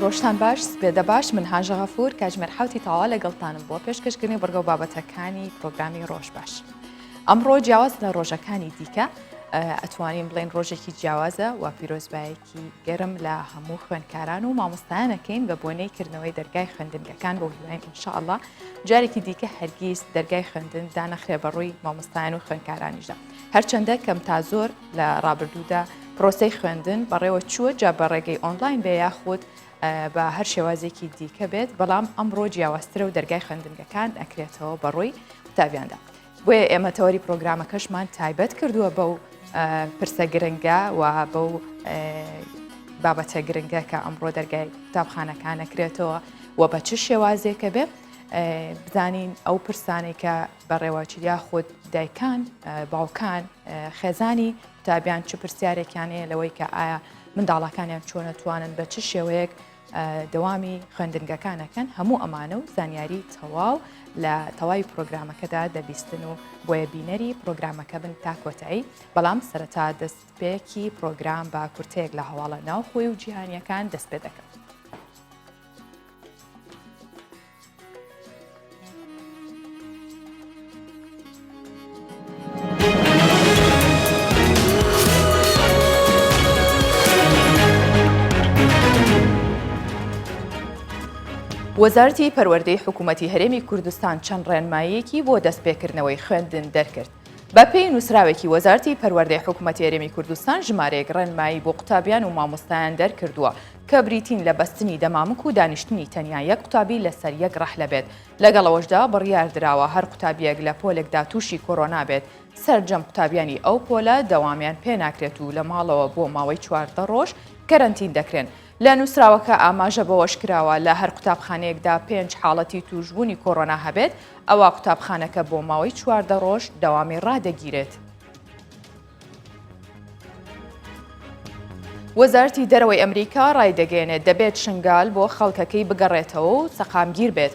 ڕۆژتان باش سپێدە باش من هاژە غەفور کاتژمێر حوتی تەواوە لەگەڵتانم بۆ پێشکەشکردنی بڕگە و بابەتەکانی پرۆگرامی ڕۆژ باش ئەمڕۆ جیاواز لە ڕۆژەکانی دیکە ئەتوانین بڵێن ڕۆژێکی جیاوازە و پیرۆزبایەکی گەرم لە هەموو خوێندکاران و مامۆستایانەکەین بە بۆنەی کردنەوەی دەرگای خوێندنگەکان بۆ هیواین ئینشاءاللە جارێکی دیکە هەرگیز دەرگای خوێندن دانەخرێ بە ڕووی مامۆستایان و خوێندکارانیشدا هەرچەندە کەم تا زۆر لە ڕابردوودا پرۆسەی خوێندن بەڕێوە چووە جا بە ڕێگەی ئۆنلاین بێ یاخود بە هەر شێوازێکی دیکە بێت بەڵام ئەمڕۆ جیاوازترە و دەرگای خوێندنگەکان ئەکرێتەوە بەڕووی قوتابیاندا. بۆیە ئێمە تەوەری پرۆگرامەکەشمان تایبەت کردووە بەو پرسە گرنگە و بەو بابەتە گرنگە کە ئەمڕۆ دەرگای قوتابخانەکان ئەکرێتەوە و بە چ شێوازێکە بێ بزانین ئەو پرسانەی کە بەڕێوەچی یاخود دایکان باوکان خێزانی قوتابیان چ پرسیارێکیان هەیە لەوەی کە ئایا منداڵەکانیان چۆن ئەتوانن بە چ شێوەیەک دەوامی خوێندنگەکان ئەکەن هەموو ئەمانە و زانیاری تەواو لە تەواوی پرۆگرامەکەدا دەبیستن و بۆیە بینەری پرۆگرامەکە بن تا کۆتایی بەڵام سەرەتا دەستپێکی پرۆگرام بە کورتەیەک لە هەواڵە ناوخۆی و جیهانیەکان دەست پێ دەکەم. وەزارەتی پەروەردەی حکوومەتی هەرێمی کوردستان چەند ڕێنماییەکی بۆ دەستپێکردنەوەی خوێندن دەرکرد. بەپێی نووسراوێکی وەزارەتی پەروەردەی حکوومەتی هەرێمی کوردستان ژمارەیەک ڕێنمایی بۆ قوتابیان و مامۆستایان دەرکردووە کە بریتین لە بەستنی دەمامک و دانیشتنی تەنیا یەک قوتابی لەسەر یەک ڕەحلە بێت، لەگەڵ ئەوەشدا بڕیاردراوە هەر قوتابییەک لە پۆلێکدا تووشی کۆرۆنا بێت سەرجەم قوتابیانی ئەو پۆلە دەوامیان پێناکرێت و لە ماڵەوە بۆ ماوەی 14 ڕۆژ کەرەنتین دەکرێن. لە نووسراوەکە ئاماژە بەوەشکراوە، لە هەر قوتابخانەیەکدا پێنج حاڵەتی تووشبوونی کۆرۆنا هەبێت، ئەوا قوتابخانەکە بۆ ماوەی 14 ڕۆژ دەوامی ڕادەگیرێت. وەزارەتی دەرەوەی ئەمریکا ڕایدەگەیەنێت، دەبێت شنگال بۆ خەڵکەکەی بگەڕێتەوە و سەقامگیر بێت.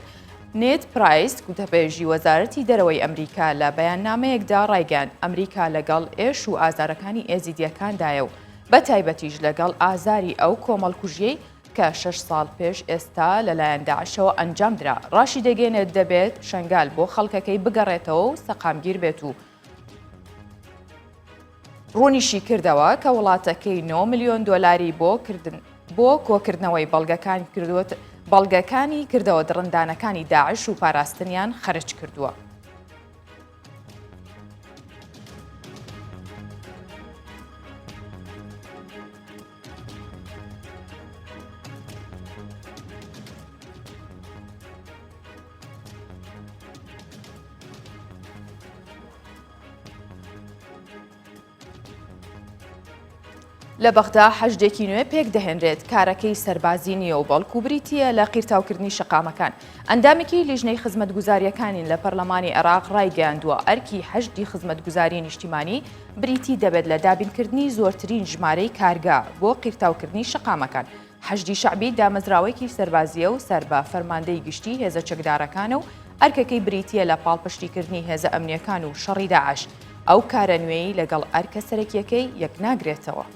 نێد پرایس، گوتەبێژی وەزارەتی دەرەوەی ئەمریکا لە بەیاننامەیەکدا ڕایگەیاند، ئەمریکا لەگەڵ ئێش و ئازارەکانی ئێزیدییەکاندایە و بەتایبەتیش لەگەڵ ئازاری ئەو کۆمەڵکوژییەی کە شەش ساڵ پێش ئێستا لەلایەن داعشەوە ئەنجامدرا. ڕاشیدەگەیەنێت، دەبێت شنگال بۆ خەڵکەکەی بگەڕێتەوە و سەقامگیر بێت و ڕوونیشی کردەوە کە وڵاتەکەی 9 ملیۆن دۆلاری بۆ کردن بۆ کۆکردنەوەی بەڵگەکان کردووە بەڵگەکانی کردەوە دڕندانەکانی داعش و پاراستنیان خەرج کردووە. لە بەغدا حەشدێکی نوێ پێکدەهێنرێت، کارەکەی سەربازی نییە و بەڵکو بریتییە لە قیرتاوکردنی شەقامەکان. ئەندامێکی لیژنەی خزمەتگوزارییەکانین لە پەرلەمانی عێراق ڕایگەیاندووە، ئەرکی حەشدی خزمەتگوزاری نیشتیمانی بریتی دەبێت لە دابینکردنی زۆرترین ژمارەی کارگە بۆ قیرتاوکردنی شەقامەکان. حەشدی شەعبی دامەزراوەیەکی سەربازییە و سەر بە فەرماندەی گشتی هێزە چەکدارەکانە و ئەرکەکەی بریتییە لە پاڵپشتیکردنی هێزە ئەمنییەکان و شەڕی داعش. ئەو کارە نوێی لەگەڵ ئەرکە سەرەکییەکەی یەکناگرێتەوە.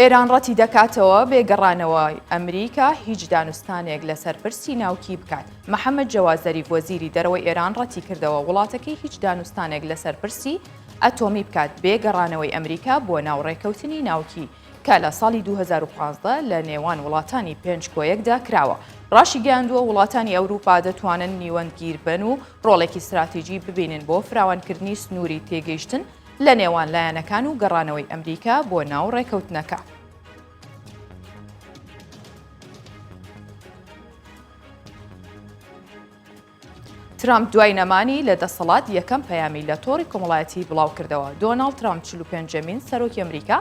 ئێران ڕەتی دەکاتەوە بێ گەڕانەوەی ئەمریکا هیچ دانوستانێک لەسەر پرسی ناوکی بکات. محەممەد جەواد زەریف وەزیری دەرەوەی ئێران ڕەتیکردەوە وڵاتەکەی هیچ دانوستانێک لەسەر پرسی ئەتۆمی بکات بێ گەڕانەوەی ئەمریکا بۆ ناو ڕێکەوتنی ناوکی کە لە ساڵی 2015 لە نێوان وڵاتانی پێنج کۆیەکدا کراوە. ڕاشیگەیاندووە وڵاتانی ئەوروپا دەتوانن نیوەندگیر بن و ڕۆڵێکی ستراتیجی ببینن بۆ فراوانکردنی سنووری تێگەیشتن لە نێوان لایەنەکان و گەڕانەوەی ئەمریکا بۆ ناو ڕێکەوتنەکە. ترامپ دوای نەمانی لە دەسەڵات یەکەم پەیامی لە تۆڕی کۆمەڵایەتی بڵاوکردەوە. دۆناڵد ترامپ 45مین سەرۆکی ئەمریکا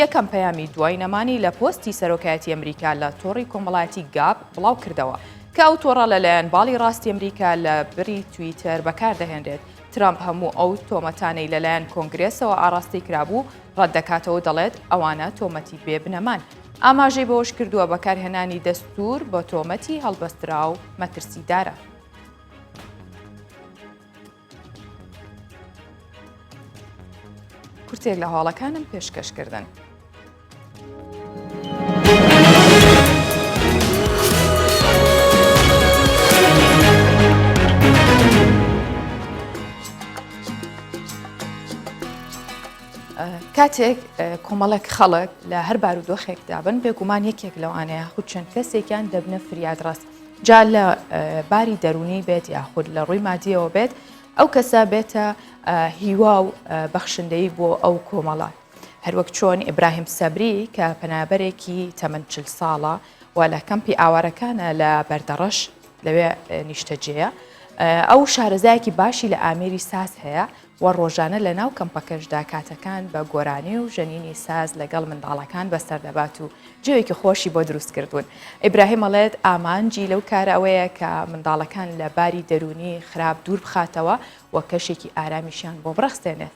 یەکەم پەیامی دوای نەمانی لە پۆستی سەرۆکایەتی ئەمریکا لە تۆڕی کۆمەڵایەتی گاپ بڵاوکردەوە کە ئەو تۆڕە لەلایەن باڵی ڕاستی ئەمریکا لە بری تویتەر بەکاردەهێنرێت. ترامپ هەموو ئەو تۆمەتانەی لەلایەن کۆنگرێسەوە ئاڕاستەی کرابوو ڕەتدەکاتەوە و دەڵێت ئەوانە تۆمەتی بێ بنەمان. ئاماژەی بەوەشکردووە، بەکارهێنانی دەستوور بە تۆمەتی هەڵبەستراو مەترسیدارە. کورتێک لە هەواڵەکانم پێشکەشکردن. کاتێک کۆمەڵێک خەڵک لە هەر بارودۆخێکدا بن بێگومان یەکێک لەوانەیە خود چەند کەسێکیان دەبنە فریادڕەس جا لە باری دەرونی بێت یاخود لە ڕووی مادیەوە بێت ئەو کەسە بێتە هیوا و بەخشندەی بۆ ئەو کۆمەڵە هەروەک چۆن ئیبراهیم سەبری کە پەنابەرێکی تەمەن چل ساڵە و لە کەمپی ئاوارەکانە لە بەردەڕەش لەوێ نیشتەجێیە ئەو شارەزایەکی باشی لە ئامێری ساز هەیە و ڕۆژانە لە ناو کەمپەکەشدا کاتەکان بە گۆرانی و ژەنینی ساز لەگەڵ منداڵەکان بەسەر دەبات و جەوێکی خۆشی بۆ دروست کردوون. ئیبراهیم ئەڵێت ئامانجی لەو کارە ئەوەیە کە منداڵەکان لە باری دەروونی خراپ دوور بخاتەوە و کەشێکی ئارامیشیان بۆ بڕەخسێنێت.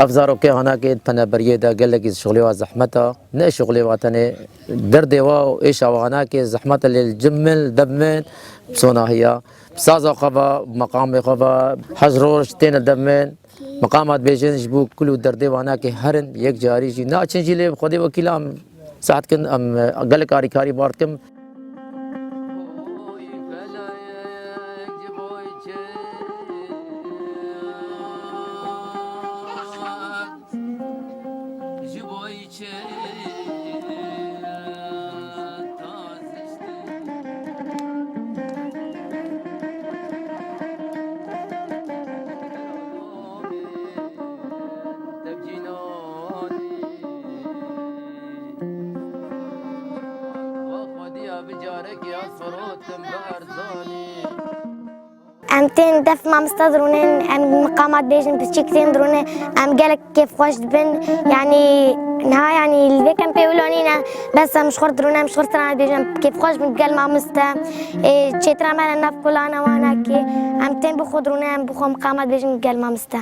Ev zarokê hanakê di penaberiyê de gelekî şixulê wa zehmet e. Ne şixulê wa tenê derdê wa û êşa wa hanakê zehmet e lê li cim min li dev min bi sonahiya bi saza xwe ve bi meqamê xwe ve hej roj têne li dev min meqama dibêjin ji bo kul û derdê wa hanakê herin yek carî jî naçin jî lê bi xwedê wekîla em saet dikin em gelek alîkarî bar dikim. Em tên def mamosta dirûnin, em miqama dibêjin piçik tên dirûnin, em gelek kêfxweş dibin. Yanî niha yanî li vê kempê wilo nîne bes em ji xwe re dirûnin, em ji xwe re strana dibêjin, em kêfxweş bin gel mamoste. Çêtira me li nav kolana wan e kê em tên bi xwe dirûnin, em bi xwe miqama dibêjin gel mamoste.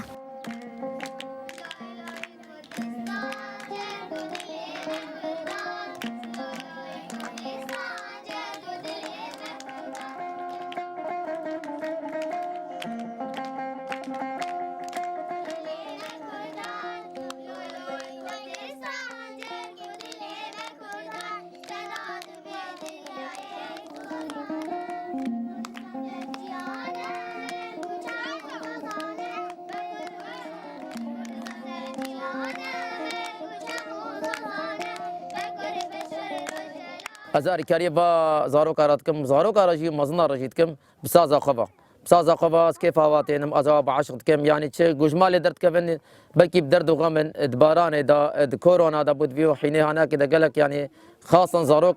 Ez alîkariyê va zaroka re dikim, zaroka re jî mezina re jî dikim bi saza xwe ve. Bi saza xwe ve ez kêfa wa tênim, ez wa bi eşq dikim. Yanî çi ku ji malê derdikevin belkî bi derd û xem in, di baranê de, di korona de bû di vî û hînê hanekê de gelek yanî xasan zarok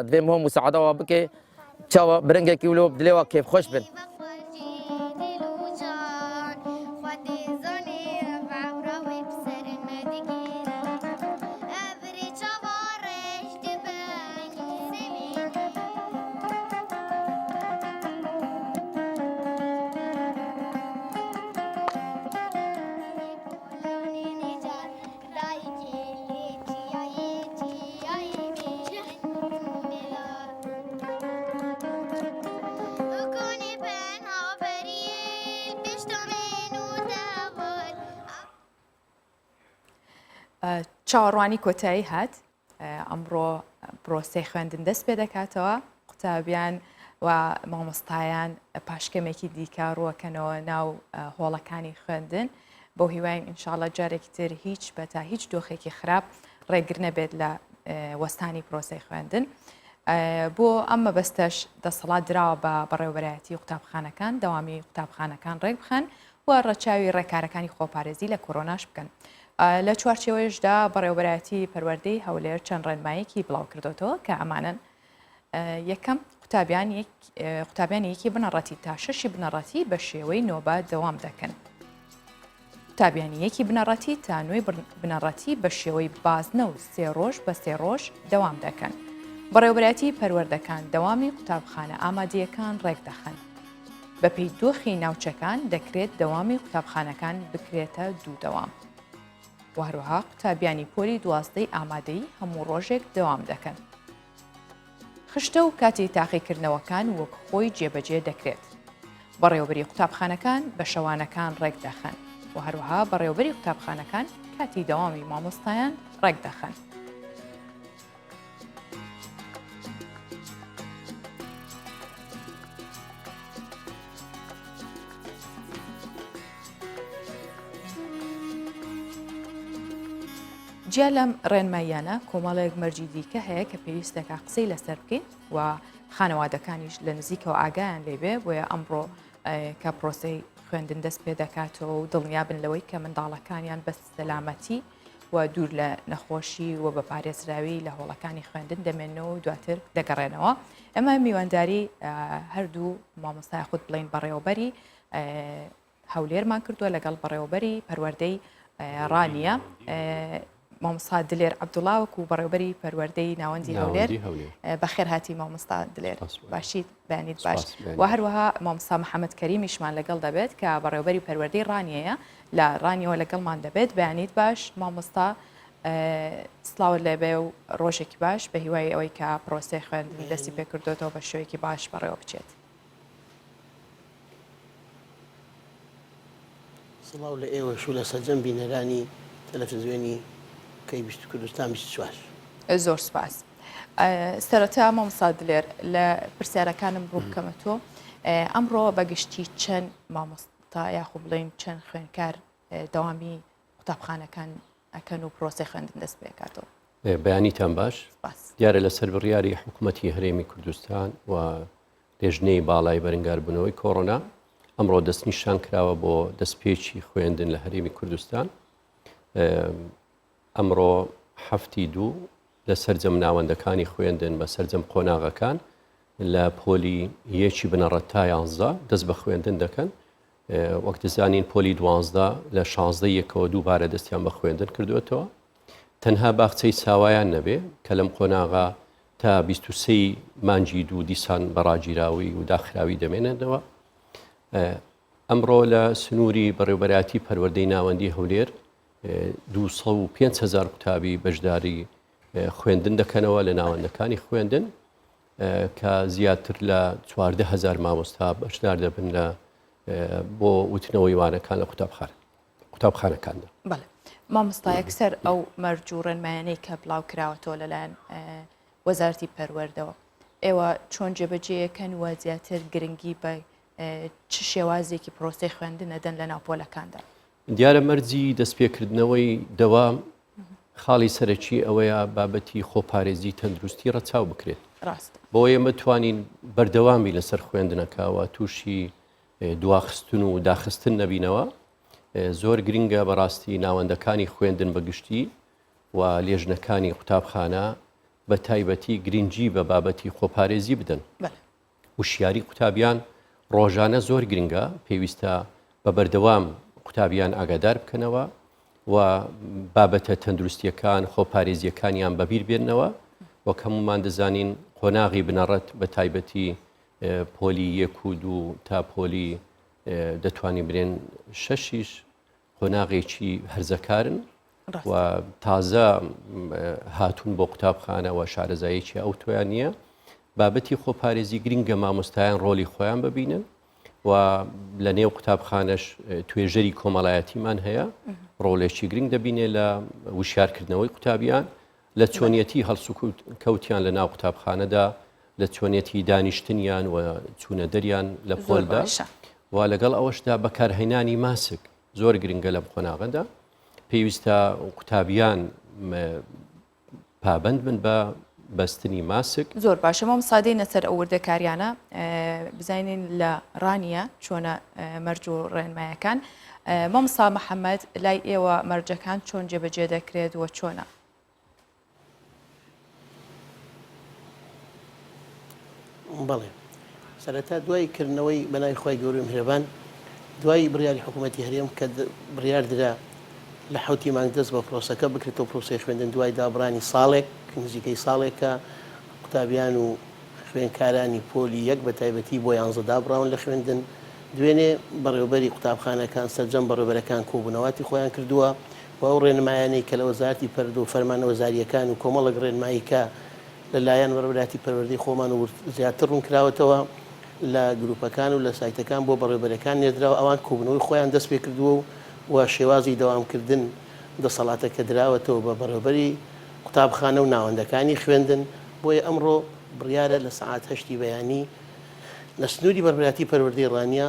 divê miho musaeda wa bike çawa bi rengekî wilo bi dilê wa kêfxweş bin. چاوەڕوانی کۆتایی هات ئەمڕۆ پرۆسەی خوێندن دەست پێ دەکاتەوە قوتابیان و مامۆستایان پاشکەمێکی دیکە ڕووەکەنەوە ناو هۆڵەکانی خوێندن بۆ هیواین ئینشاءاللە جارێکی تر هیچ بەتا هیچ دۆخێکی خراپ ڕێگر نەبێت لە وەستانی پرۆسەی خوێندن. بۆ ئەم مەبەستەش دەسەڵات دراوە بە بەڕێوەبەرایەتی قوتابخانەکان دەوامی قوتابخانەکان ڕێکبخەن و ڕەچاوی ڕێکارەکانی خۆپارێزی لە کۆرۆناش بکەن. لە چوارچێوەیشدا بەڕێوەبەرایەتی پەروەردەی هەولێر چەند ڕێنمایەکی بڵاوکردۆتەوە کە ئەمانەن یەکەم قوتابیان قوتابیانی یەکی بنەڕەتی تا شەشی بنەڕەتی بە شێوەی نۆبە دەوام دەکەن. قوتابیانی یەکی بنەڕەتی تا نۆی بنەڕەتی بە شێوەی بازنە و سێ ڕۆژ بە سێ ڕۆژ دەوام دەکەن. بەڕێوەبەرایەتی پەروەردەکان دەوامی قوتابخانە ئامادەیەکان ڕێکدەخەن. بەپێی دۆخی ناوچەکان دەکرێت دەوامی قوتابخانەکان بکرێتە دوو دەوام. و هەروەها قوتابیانی پۆلی دوازدەی ئامادەیی هەموو ڕۆژێک دەوام دەکەن. خشتە و کاتی تاقیکردنەوەکان وەک خۆی جێبەجێ دەکرێت. بەڕێوەبەری قوتابخانەکان بەشەوانەکان ڕێکدەخەن و هەروەها بەڕێوەبەری قوتابخانەکان کاتی دەوامی مامۆستایان ڕێکدەخەن. جیا لەم ڕێنماییانە کۆمەڵێک مەرجی دیکە هەیە کە پێویستەکە قسەی لەسەر بکەین و خانەوادەکانیش لە نزیکەوە ئاگایان لێبێ بۆیە ئەمڕۆ کە پرۆسەی خوێندن دەست پێ دەکاتەوە و دڵنیابن لەوەی کە منداڵەکانیان بە سەلامەتی و دوور لە نەخۆشی و بە پارێزراوی لە هۆڵەکانی خوێندن دەمێنەوە و دواتر دەگەڕێنەوە. ئەمە میوانداری هەردوو مامۆستای خود بڵین بەڕێوەبەری هەولێرمان کردووە لەگەڵ بەڕێوەبەری پەروەردەی ڕانیە مامۆستا دلێر عەبدوڵا وەکو بەڕێوبەری پەروەردەی ناوەندی هەولێر بەخێر هاتی مامۆستا دلێر باشیت بەیانیت باش و هەروەها مامۆستا محەممەد کەریمیشمان لەگەڵ دەبێت کە بەڕێوبەری پەروەردەی ڕانیەیە لە ڕانیەوە لەگەڵمان دەبێت بەیانیت باش مامۆستا سڵاوت لێبێ و ڕۆژێکی باش بە هیوای ئەوەی کە پرۆسەی خوێندن دەستی پێکردوێتەوە بە شێوەیەکی باش بەڕێوە بچێت. سڵاو لە ئێوەش و لە سەرجەم بینەرانی تەلەفزیۆنی کەی 20 کوردستان 24. زۆر سپاس. سەرەتا مامۆستا دلێر لە پرسیارەکانم ڕوو بکەمە تۆ ئەمڕۆ بە گشتی چەند مامۆستا یاخو بڵێین چەند خوێندکار دەوامی قوتابخانەکان ئەکەن و پرۆسەی خوێندن دەست پێکاتەوە؟ بەیانیتان باش. دیارە لەسەر بڕیاری حکوومەتی هەرێمی کوردستان و لێژنەی باڵای بەرنگاربوونەوەی کۆرۆنا ئەمڕۆ دەستنیشان کراوە بۆ دەستپێکی خوێندن لە هەرێمی کوردستان ئەمڕۆ هەفتی دوو لە سەرجەم ناوەندەکانی خوێندن بە سەرجەم قۆناغەکان لە پۆلی یەکی بنەڕەت تا یانزە دەست بە خوێندن دەکەن وەک دەزانین پۆلی دوازدە لە شازدە یەکەوە دووبارە دەستیان بە خوێندن کردوێتەوە تەنها باخچەی ساوایان نەبێ کە لەم قۆناغا تا 23 مانگی دوو دیسان بە ڕاگیراوی و داخراوی دەمێنێتەوە. ئەمڕۆ لە سنووری بەڕێوبەرایەتی پەروەردەی ناوەندی هەولێر 205 هزار قوتابی بەشداری خوێندن دەکەنەوە لە ناوەندەکانی خوێندن کە زیاتر لە 14 هزار مامۆستا بەشدار دەبن لە بۆ وتنەوەی وانەکان لە قوتابخانە. قوتابخانەکاندا. بەڵێ مامۆستا یەکسەر ئەو مەرج و ڕێنمایانەی کە بڵاو کراوەتەوە لەلایەن وەزارەتی پەروەردەوە ئێوە چۆن جێبەجێیەکەن و زیاتر گرنگی بە چ شێوازێکی پرۆسەی خوێندن ئەدەن لە ناو پۆلەکاندا؟ دیارە مەرجی دەستپێکردنەوەی دەوام خاڵی سەرەکی ئەوەیە بابەتی خۆپارێزی تەندروستی ڕەچاو بکرێت ڕاست بۆ ئێمە توانین بەردەوامی لەسەر خوێندنەکەوە تووشی دواخستن و داخستن نەبینەوە زۆر گرنگە بەڕاستی ناوەندەکانی خوێندن بە گشتی و لێژنەکانی قوتابخانە بە تایبەتی گرنگی بە بابەتی خۆپارێزی بدەن. وشیاری قوتابیان ڕۆژانە زۆر گرنگە، پێویستە بە بەردەوام قوتابیان ئاگادار بکەنەوە و بابەتە تەندروستیەکان خۆپارێزیەکانیان بەبیر بێنەوە وەک هەمومان دەزانین قۆناغی بنەڕەت بە تایبەتی پۆلی یەک و دوو تا پۆلی دەتوانین برێن شەشیش قۆناغێکی هەرزەکارن و تازە هاتوون بۆ قوتابخانە و شارەزاییەکی ئەو تۆیان نییە بابەتی خۆپارێزی گرنگە مامۆستایان ڕۆلی خۆیان ببینن و لە نێو قوتابخانەش توێژەری کۆمەڵایەتیمان هەیە ڕۆلێکی گرنگ دەبینێ لە وشارکردنەوەی قوتابیان لە چۆنیەتی هەڵسوکەوتیان لە ناو قوتابخانەدا، لە چۆنیەتی دانیشتنیان و چوونە دەریان لە پۆلدا و لەگەڵ ئەوەشدا بەکارهێنانی ماسک زۆر گرنگە لەم قۆناغەدا پێویستە قوتابیان پابند بن بە بەستنی ماسک. زۆر باشە مامۆستا دێینە سەر ئەو وردەکاریانە بزانین لە ڕانیە چۆنە مەرج و ڕێنمایەکان مامۆستا محەممەد لای ئێوە مەرجەکان چۆن جێبەجێ دەکرێت و چۆنە؟ بەڵێ سەرەتا دوای کردنەوەی بەناوی خوای گەورەی میهرەبان. دوای بڕیاری حکوومەتی هەرێم کە بڕیار درا لە حەوتی مانگ دەست بە پرۆسەکە بکرێتەوە، پرۆسەی خوێندن دوای دابڕانی ساڵێک، نزیکەی ساڵێکە قوتابیان و خوێندکارانی پۆلی یەک بە تایبەتی بۆ یانزە دابڕاون لە خوێندن. دوێنێ بەڕێوەبەری قوتابخانەکان سەرجەم بەڕێوەبەرەکان کۆبوونەواتی خۆیان کردووە و ئەو ڕێنمایانەی کە لە وەزارەتی پەرودە و فەرمانە وەزارییەکان و کۆمەڵێک ڕێنمایی کە لە لایەن بەڕێوەبەرایەتی پەروەردەی خۆمان و زیاتر ڕوونکراوەتەوە لە گروپەکان و لە سایتەکان بۆ بەڕێوەبەرەکان نێردراوە ئەوان کۆبوونەوەی خۆیان دەست پێکردووە و و شێوازی دەوامکردن دەسەڵاتەکە دراوەتەوە بە بەڕێوەبەری قوتابخانە و ناوەندەکانی خوێندن بۆیە ئەمڕۆ بڕیارە لە سەعات هەشتی بەیانی لە سنووری بەڕێوەبەرایەتی پەروەردەی ڕانیە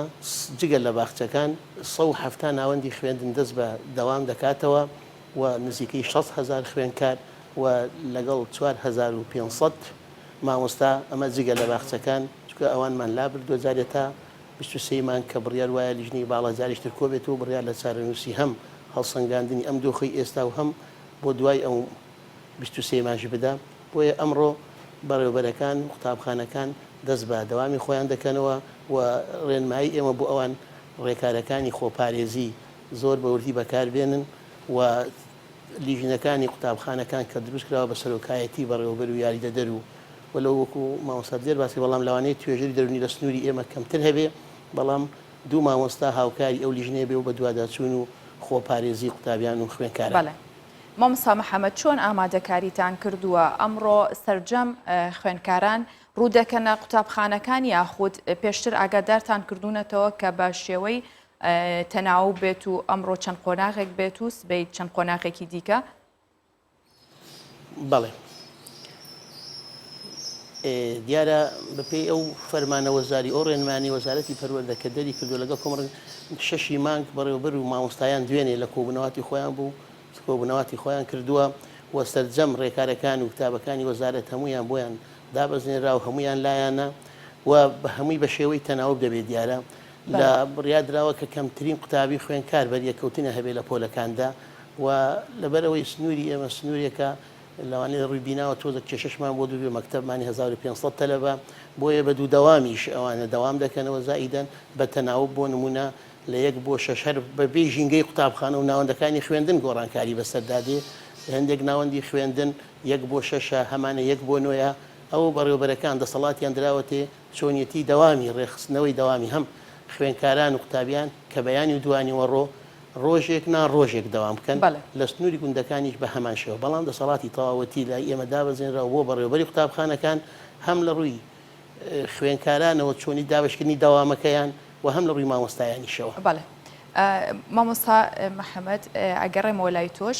جگە لە باخچەکان 170 ناوەندی خوێندن دەست بە دەوام دەکاتەوە و نزیکەی 60 هەزار خوێندکار و لەگەڵ 4500 مامۆستا ئەمە جگە لە باخچەکان چونکە ئەوانمان لابردووە جارێ تا 23 مانگ کە بڕیار وایە لیژنەی باڵا جارێکی تر کۆبێتەوە و بڕیار لە چارەنووسی هەم هەڵسەنگاندنی ئەم دۆخەی ئێستا و هەم بۆ دوای ئەو 23 مانگش بدا. بۆیە ئەمڕۆ بەڕێوەبەرەکان و قوتابخانەکان دەست بە دەوامی خۆیان دەکەنەوە و ڕێنمایی ئێمە بۆ ئەوان ڕێکارەکانی خۆپارێزی زۆر بە وردی بەکاربێنن و لیژنەکانی قوتابخانەکان کە دروستکراوە بە سەرۆکایەتی بەڕێوەبەر و یاریدەدەر و وەلو وەکو مامۆستا دلێر باسی بەڵام لەوانەیە توێژەری دەروونی لە سنووری ئێمە کەمتر هەبێ بەڵام دوو مامۆستا هاوکاری ئەو لیژنەیە بێ و بەدواداچوون و خۆپارێزی قوتابیان و خوێندکاران. بەڵێ مامۆستا محەمەد چۆن ئامادەکاریتان کردووە ئەمڕۆ سەرجەم خوێندکاران ڕوو دەکەنە قوتابخانەکان یاخود پێشتر ئاگادارتان کردوونەتەوە کە بە شێوەی تەناوب بێت و ئەمڕۆ چەند قۆناغێک بێت و سبەی چەند قۆناغێکی دیکە؟ بەڵێ دیارە بەپێی ئەو فەرمانە وەزاری ئەو ڕێنمانی وەزارەتی پەروەردە کە دەری کردو لەگەڵ کۆمەڵ شەشی مانگ بەڕێوەبەر و مامۆستایان دوێنێ لە کۆبوونەواتی خۆیان بوو کۆبوونەواتی خۆیان کردووە و سەرجەم ڕێکارەکان و کتابەکانی وەزارەت هەمویان بۆیان دابەزێنرا و هەمویان لایەنە و بە هەمووی بە شێوەی تەناوب دەبێت دیارە لە بڕیار دراوە کە کەمترین قوتابی خوێندکار بەریەککەوتنە هەبێت لە پۆلەکاندا و لەبەرئەوەی سنووری ئێمە سنوورێکە لەوانەیە لە ڕووی بیناوە تۆزێک کێشەشمان بۆ دروست بێت مەکتەبمانی 1500 تەلەبە بۆیە بە دوو دەوامیش ئەوانە دەوام دەکەنەوە زائیدەن بە تەناوب بۆ نموونە لە یەک بۆ شەش هەر بەپێی ژینگەی قوتابخانە و ناوەندەکانی خوێندن گۆڕانکاری بەسەردا دێ لە هەندێک ناوەندی خوێندن یەک بۆ شەشە هەمانە یەک بۆ نۆیە ئەو بەڕێوەبەرەکان دەسەڵاتیان دراوەتێ چۆنیەتی دەوامی ڕێکخستنەوەی دەوامی هەم خوێندکاران و قوتابیان کە بەیانی و دوانیوەڕۆ ڕۆژێک نا ڕۆژێک دەوام بکەن، لە سنووری گوندەکانیش بە هەمان شێوە، بەڵام دەسەڵاتی تەواوەتی لای ئێمە دابەزێنراوە بۆ بەڕێوەبەری قوتابخانەکان هەم لە ڕووی خوێندکارانەوە چۆنی دابەشکردنی دەوامەکەیان و هەم لە ڕووی مامۆستایانیشەوە. بەڵێ مامۆستا محەمەد ئەگەڕێمەوە لای تۆش،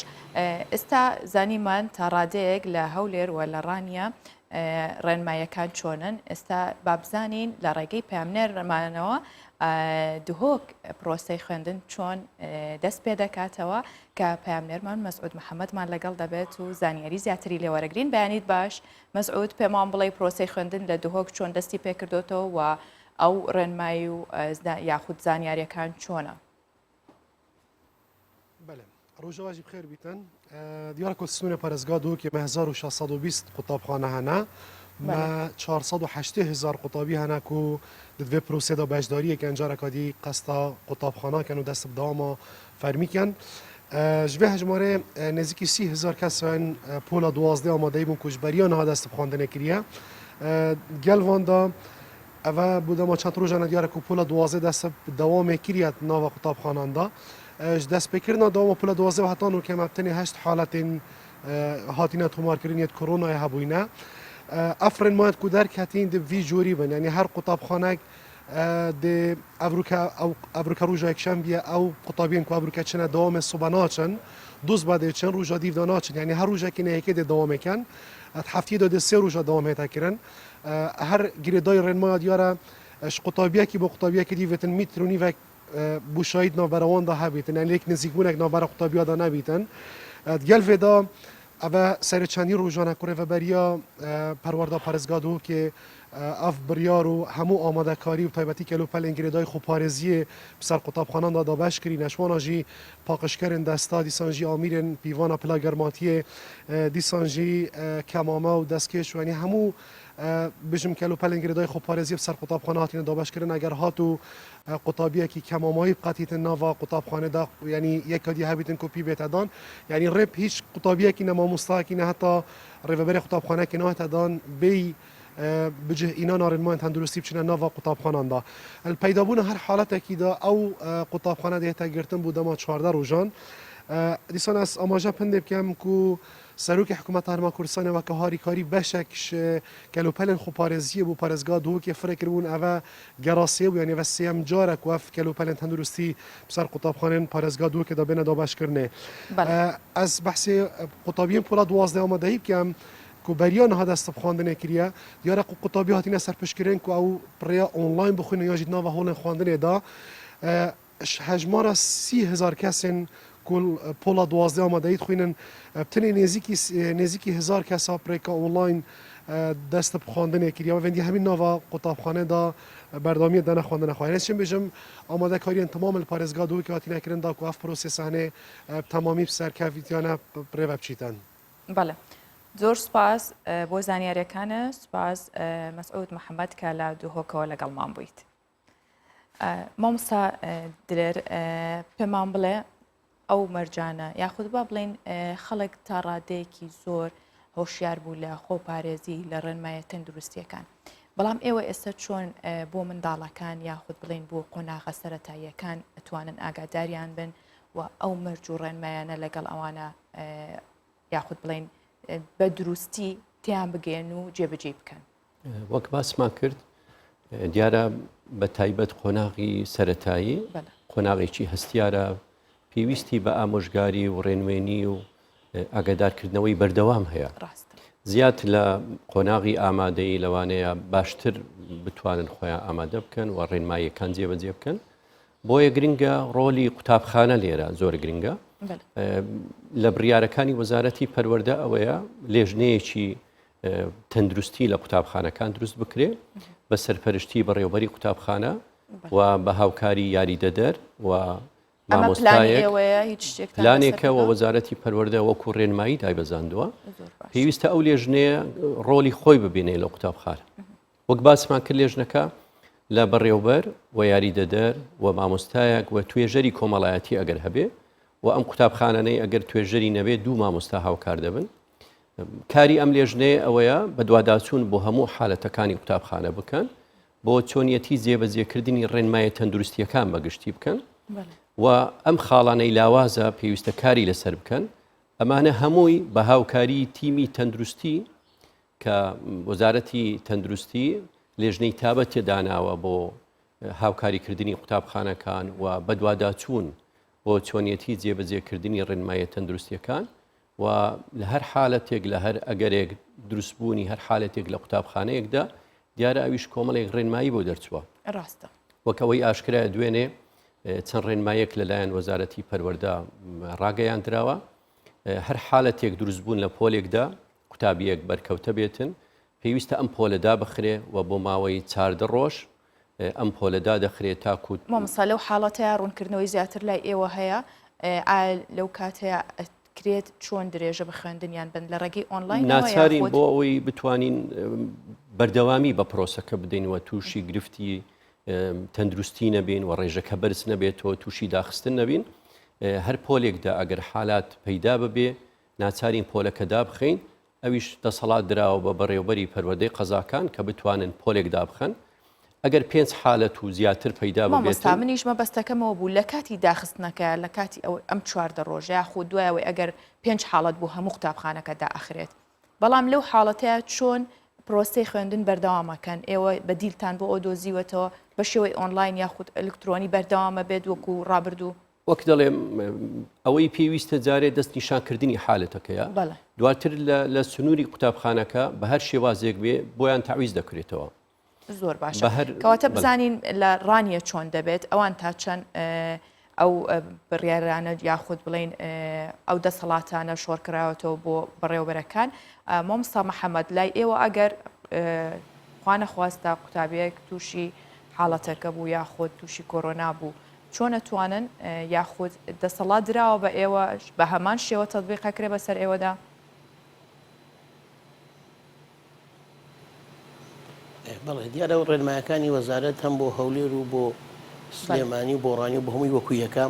ئێستا زانیمان تا ڕادەیەک لە هەولێر و لە ڕانیە ڕێنماییەکان چۆنن؟ ئێستا با بزانین لە ڕێگەی پەیامنێرمانەوە دهۆک پرۆسەی خوێندن چۆن دەست پێ دەکاتەوە کە پەیامنێرمان مەسعود محەممەدمان لەگەڵ دەبێت و زانیاری زیاتری لێوەرەگرین بەیانیت باش مەسعود پێمان بڵێ پرۆسەی خوێندن لە دهۆک چۆن دەستی پێکردوتەوە و ئەو ڕێنمایی و یاخود زانیاریەکان چۆنە؟ بەلێ ڕۆژە واژی بخێر بیتن دیارە کو سنوورە پارێزگا دهۆکێ مە 1620 قوتابخانە هەنە مە 480 هزار قوتابی هەنە کو ددوێ پرۆسێدا بەشداریە کەن جارەکا دی قەستا قوتابخانە کەن و دەست بدەواما فەرمی کەن ji vê hejmarê nêzîkî 30 هزار kesên pola 12 ئامادەی بوون کو ji beriya niha dest bi xwendinê kiriye gel van da Eve bo dema çend rojan e diyar e ku pola 12 dest bi dewamê kiriye di nava qutabxanan de. Ji destpêkirina dewama pola 12 û heta nû me bi tenê heşt haletên hatine tomarkirin yê di koronayê hebûyne. Ev rênmayên ku derketîn dê bi vî corî bin. Yanî her qutabxanek dê evroke ew evroke roja yekşembî ye ew qutabiyên ku evroke çine dewamê sibe naçin, doz be dê çin, roja dîv de naçin. Yanî her rojekê ne yekê dê dewamê kin. Di heftiyê de dê sê roja dewam hête kirin. Her girêdayî rênmaya diyar e ji qutabiyekî bo qutabiyekî dî vêtin mîtr û nîvek boşayî di navbera wan de hebîtin yanî lêk nêzîkbûnek navbera qutabiya de nebîtin. Di gel vê de ev e serê çendîn rojan e ku rêveberiya perwerda parêzgeha Duhokê. ئەڤ بڕیار و هەموو ئامادەکاری و تایبەتی کەلوپەلێن گرێدای خۆپارێزییێ bi ser qutabxanan de dabeş kirîne. Ji wana jî paqijkerên desta, dîsan jî amîrên pîvana pila germatiyê, dîsan jî kemame û destkêş û yanî hemû bijim kelûpelên girêdayî xweparêziyê bi ser qutabxane hatine dabeşkirin. Eger hat û qutabiyekî kemamayî biqetîtin nava qutabxanê de yanî yeka dî hebîtin ku pî bête dan. Yanî rê bi hîç qutabiyekî ne mamostayekî ne heta rêveberê qutabxanekê nahête dan bêyî Bi cih înana rênmayên tenduristî biçine nava qutabxanan de. Li peydabûna her haletekî de ew qutabxane dihête girtin bo dema 14 rojan. Dîsan ez amaje pindê bikem ku Serokê Hikûmeta Herêma Kurdistanê weke harîkarî beşek ji kelûpelên xweparêziyê bo parêzgeha Duhokê firê kiribûn ev e gera sê bû yanî ev e sêyem car e ku ev kelûpelên tenduristî bi ser qutabxanên parêzgeha Duhokê de bêne dabeşkirinê. Ez behsê qutabiyên pola 12 amadehî bikem ku beriya niha dest bi xwendinê kiriye, diyar e ku qutabî hatine serpişkirin ku ew bi rêya online bixwînin ya jî di nava holên xwendinê de. Ji hejmara 30 hezar kesên ku li pola 12 amadeyî dixwînin, bi tenê nêzîkî nêzîkî hezar kesa bi rêka online dest bi xwendinê kiriye. Ev êndî hemî nava qutabxane de berdewamiyê dane xwendina xwe. Yanî ez çi bêjim amadekariyên temam li parêzgeha Duhokê hatine kirin da ku ev prosesa hinê bi temamî bi serkevtiyane bi rê ve biçîtin. بەڵێ زۆر سوپاس بۆ زانیاریەکانە سوپاس مەسعود محەممەد کە لە دوهۆکەوە لەگەڵمان بوویت مامۆستا دلێر پێمان بڵێ ئەو مەرجانە یاخود با بڵین خەڵک تا ڕادەیەکی زۆر هۆشیار بوو لە خۆپارێزی لە ڕێنمایە تەندروستیەکان بەڵام ئێوە ئێستا چۆن بۆ منداڵەکان یاخود بڵین بۆ قۆناغە سەتاییەکان ئەتوانن ئاگاداریان بن و ئەو مەرج و ڕێنمایانە لەگەڵ ئەوانە یاخود بڵین بە دروستی تیان بگەێن و جێبەجێ بکەن. وەک باسمان کرد دیارە بە تایبەت قۆناغی سەتایی قۆناغێکی هەستیارە پێویستی بە ئامۆژگاری و ڕێنوێنی و ئاگادارکردنەوەی بەردەوام هەیە زیاد لە قۆناغی ئامادەی لەوانەیە باشتر بتوانن خۆیان ئامادە بکەن و ڕێنماییەکان جێبەجێ بکەن بۆیە گرنگە ڕۆلی قوتابخانە لێرە زۆر گرنگە لە بڕیارەکانی وەزارەتی پەروەردە ئەوەیە لێژنەیەکی تەندروستی لە قوتابخانەکان دروست بکرێ بە سەرپەرشتی بەڕێوبەری قوتابخانە و بە هاوکاری یاریدەدەر و مامۆستایەک پلانێکە و وەزارەتی پەروەردە وەکو ڕێنمایی دایبەزاندووە پێویستە ئەو لێژنەیە ڕۆلی خۆی ببینێ لە قوتابخانە وەک باسمان کرد لێژنەکە لە بەڕێوبەر و یاریدەدەر و مامۆستایەک و توێژەری کۆمەڵایەتی ئەگەر هەبێ و ئەم قوتابخانانەی ئەگەر توێژەری نەبێ دوو مامۆستا هاوکار دەبن کاری ئەم لێژنەیە ئەوەیە بەدواداچوون بۆ هەموو حالەتەکانی قوتابخانە بکەن بۆ چۆنیەتی جێبەجێکردنی ڕێنمایە تەندروستیەکان بەگشتی بکەن و ئەم خاڵانەی لاوازە پێویستە کاری لەسەر بکەن ئەمانە هەمووی بە هاوکاری تیمی تەندروستی کە وەزارەتی تەندروستی لێژنەی تابەتێ داناوە بۆ هاوکاریکردنی قوتابخانەکان و بەدواداچوون بۆ چۆنیەتی جێبەجێکردنی ڕێنماییە تەندروستیەکان و لە هەر حالەتێک لە هەر ئەگەرێک دروستبوونی هەر حالەتێک لە قوتابخانەیەکدا دیارە ئەویش کۆمەڵێک ڕێنمایی بۆ دەرچووە ڕاستە وەک ئەوەی ئاشکرایە دوێنێ چەند ڕێنمایەک لەلایەن وەزارەتی پەروەردە ڕاگەیاندراوە هەر حالەتێک دروستبوون لە پۆلێکدا قوتابییەک بەرکەوتە بێتن، پێویستە ئەم پۆلە دابخرێ و بۆ ماوەی 14 ڕۆژ ئەم پۆلە دادەخرێ تاکو. مامۆستا لەو حاڵەتەیا ڕوونکردنەوەی زیاتر لای ئێوە هەیە؟ ئایا لەو کاتەیا ئەکرێت چۆن درێژە بە خوێندنیان بن لە ڕێگەی ئۆنلاینەوە ناچارین یاخود؟ بۆ ئەوەی بتوانین بەردەوامی بە پرۆسەکە بدەین و تووشی گرفتی تەندروستی نەبین و ڕێژەکە بەرز نەبێتەوە تووشی داخستن نەبین هەر پۆلێکدا ئەگەر حالات پەیدا ببێ ناچارین پۆلەکە دابخەین، ئەویش دەسەڵات دراوە بە بەڕێوبەری پەروەردەی قەزاکان کە بتوانن پۆلێک دابخەن، ئەگەر پێنج حالەت و زیاتر پەیدا مامۆستا ببێتن. منیش مەبەستەکەم ئەوە بوو لە کاتی داخستنەکە لە کاتی ئەوەی ئەم 14 ڕۆژە یاخود دوای ئەوەی ئەگەر پێنج حاڵەت بوو هەموو قوتابخانەکە دائەخرێت بەڵام لەو حاڵەتەیا چۆن پرۆسەی خوێندن بەردەوام ئەکەن ئێوە بەدیلتان بۆ ئەو دۆزیوەتەوە بە شێوەی ئۆنلاین یاخود ئەلکترۆنی بەردەوامە بێت وەکو ڕابردوو؟ وەک دەڵێم ئەوەی پێویستە جارێ دەست نیشانکردنی حالەتەکەیە دواتر لە سنووری قوتابخانەکە بە هەر شێوازێک بێ بۆیان تەعویز دەکرێتەوە. زۆر باشە کەواتە بزانین لە ڕانیە چۆن دەبێت ئەوان تا چەند ئەو بڕیارانە یاخود بڵین ئەو دەسەڵاتانە شۆڕکراوەتەوە بۆ بەڕێوبەرەکان مامۆستا محەممەد لای ئێوە ئەگەر. خوا نەخواستە قوتابیەک تووشی حاڵەتەکە بوو یاخود تووشی کۆرۆنا بوو چۆن ئەتوانن یاخود دەسەڵات دراوە بە ئێوە بە هەمان شێوە تەتبیق ئەکرێ بەسەر ئێوەدا؟ بەڵێ دیارە و ڕێنمایەکانی وەزارەت هەم بۆ هەولێر و بۆ سلێمانی و بۆ ڕانی و بۆ هەمووی وەکو یەکە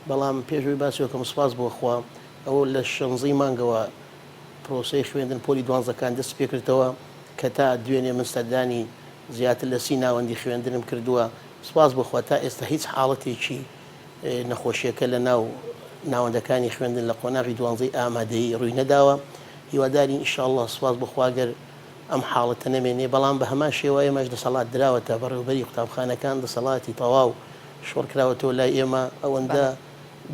بەڵام پێشوی باسی وەکەم سپاس بۆ خوا ئەوە لە شەنزەی مانگەوە پرۆسەی خوێندن پۆلی دوانزەکان دەست پێکردەوە کە تا دوێنێ من سەردانی زیاتر لە سی ناوەندی خوێندنم کردووە سپاس بۆ خوا تا ئێستا هیچ حاڵەتێکی نەخۆشیەکە لە ناو ناوەندەکانی خوێندن لە قۆناغی دوانزەی ئامادەیی ڕووی نەداوە هیوادارین ان شاء اللە سوپاس بۆ خوا گەر ئەم حاڵەتە نەمێنێ بەڵام بە هەمان شێوە ئێمەش دەسەڵات دراوەتە بەڕێوبەری قوتابخانەکان دەسەڵاتی تەواو شۆڕ کراوەتەوە لای ئێمە ئەوەندە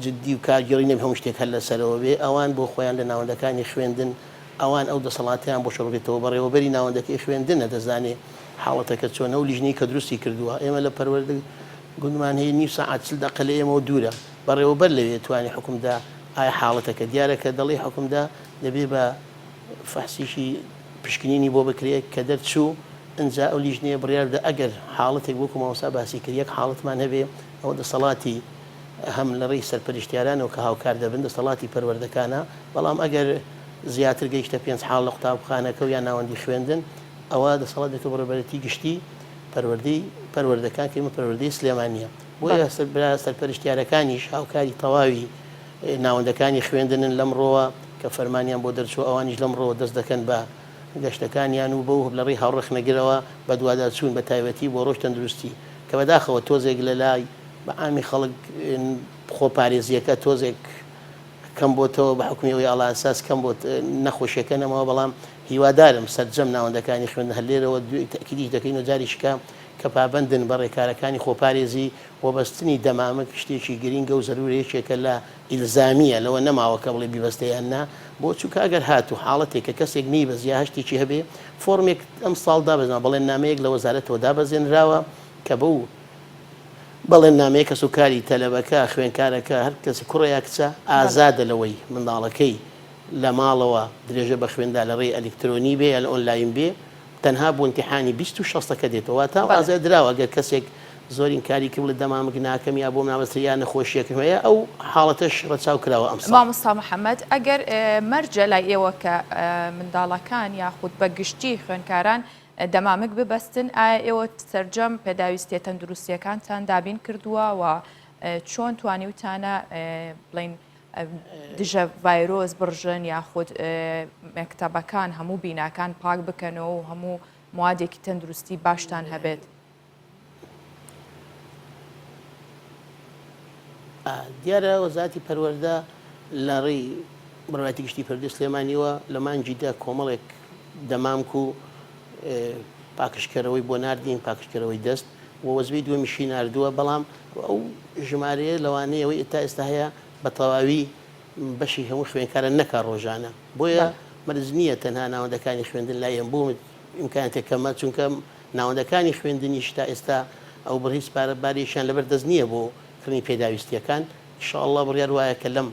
جدی و کارگێڕی نەبێ هەموو شتێک هەر لەسەرەوە بێ ئەوان بۆ خۆیان لە ناوەندەکانی خوێندن ئەوان ئەو دەسەڵاتەیان بۆ شۆڕ بێتەوە بەڕێوەبەری ناوەندەکەی خوێندنە دەزانێ حاڵەتەکە چۆنە و لیژنەی کە دروستی کردووە ئێمە لە پەروەردە گوندمان هەیە نیو سەعات چل دەقە لە ئێمەوە دوورە بەڕێوەبەر لەوێ توانی حوکم دا ئایا حاڵەتەکە دیارە کە دەڵێی حوکم دا دەبێ بە فەحسێکی پشکنینی بۆ بکرێ کە دەرچوو ئنجا ئەو لیژنەیە بڕیار بدە ئەگەر حاڵەتێک وەکو مامۆستا باسی کرد یەک حاڵەتمان هەبێ ئەوە دەسەڵاتی هەم لە ڕێی سەرپەرشتیارانەوە کە هاوکار دەبن دەسەڵاتی پەروەردەکانە بەڵام ئەگەر زیاتر گەیشتە پێنج حاڵ لە قوتابخانەکە و یان ناوەندی خوێندن ئەوە دەسەڵات دێتە بەڕێوەبەرێتی گشتی پەروەردەی پەروەردەکان کە ئێمە پەروەردەی سلێمانییە بۆیە برا سەرپەرشتیارەکانیش هاوکاری تەواوی ناوەندەکانی خوێندنن لەمڕۆوە کە فەرمانیان بۆ دەرچووە ئەوانیش لەمڕۆوە دەست دەکەن بە گەشتەکانیان و بەو لە ڕێی هاوڕەخنەگرەوە بەدواداچوون بە تایبەتی بۆ ڕۆژ تەندروستی کە بەداخەوە تۆزێک لە لای بە عامی خەڵک خۆپارێزییەکە تۆزێک کەم بۆتەوە بە حوکمی ئەوەی ئاڵا ئەساس کەم بۆت نەخۆشیەکە نەماوە بەڵام هیوادارم سەرجەم ناوەندەکانی خوێندن هەر لێرەوە تەئکیدیش دەکەین و جاریشکە کە پابەندن بە ڕێکارەکانی خۆپارێزی و بەستنی دەمامک شتێکی گرینگە و زەرورە یەکێکە لە ئیلزامیە لەوە نەماوە کە بڵێ بیبەستە یان نا بۆ چونکە ئەگەر هاتوو حاڵەتێک کە کەسێک نەیبەست یا هەشتێکی هەبێ فۆرمێک ئەم ساڵ دابەزێنراوە بەڵێننامەیەک لە وەزارەتەوە دابەزێنراوە کە بەو بەڵێننامەیە کەسوکاری تەلەبەکە، خوێندکارەکە، هەر کەسێک کوڕە یا کچە، ئازادە لەوەی منداڵەکەی لە ماڵەوە درێژە بە خوێندا لە ڕێی ئەلیکترۆنی بێ یا لە ئۆنلاین بێ، تەنها بۆ ئیمتیحانی 20 و شەستەکە دێتەوە. واتە ئەو ئازای دراوە گەر کەسێک زۆر ئینکاری کرد بڵێ دەمامک ناکەم یا بۆم نابەسترێ یا نەخۆشییەکم هەیە، ئەو حاڵەتەش ڕەچاو کراوە ئەمساڵ. مامۆستا محەمەد، ئەگەر مەرجە لای ئێوە کە منداڵەکان یاخود بە گشتی خوێندکاران دەمامک ببەستن، ئایا ئێوە سەرجەم پێداویستیە تەندروستیەکانتان دابین کردووە و چۆن توانیوتانە بڵین دژە ڤایرۆس بڕژن یاخود مەکتەبەکان هەموو بیناکان پاک بکەنەوە و هەموو موادێکی تەندروستی باشتان هەبێت؟ دیارە وەزارەتی پەروەردە لە ڕێی بەڕێوەبەرایەتی گشتی پەروەردەی سلێمانیەوە لە مانگی دە کۆمەڵێک دەمامک و پاکژکەرەوەی بۆ ناردین پاکژکەرەوەی دەست و وەزبەی دووەمیشی ناردووە بەڵام ئەو ژمارەیە لەوانەیە ئەوەی تا ئێستا هەیە بە تەواوی بەشی هەموو خوێندکاران نەکا ڕۆژانە بۆیە مەرج نییە تەنها ناوەندەکانی خوێندن لای ئێمە بۆ ئیمکاناتێک کەمە چونکە ناوەندەکانی خوێندنیش تا ئێستا ئەو بڕ هیچ پارە بارێکیان لەبەر دەست نییە بۆ کڕینی پێداویستییەکان، ان شاء اللە بڕیار وایە کە لەم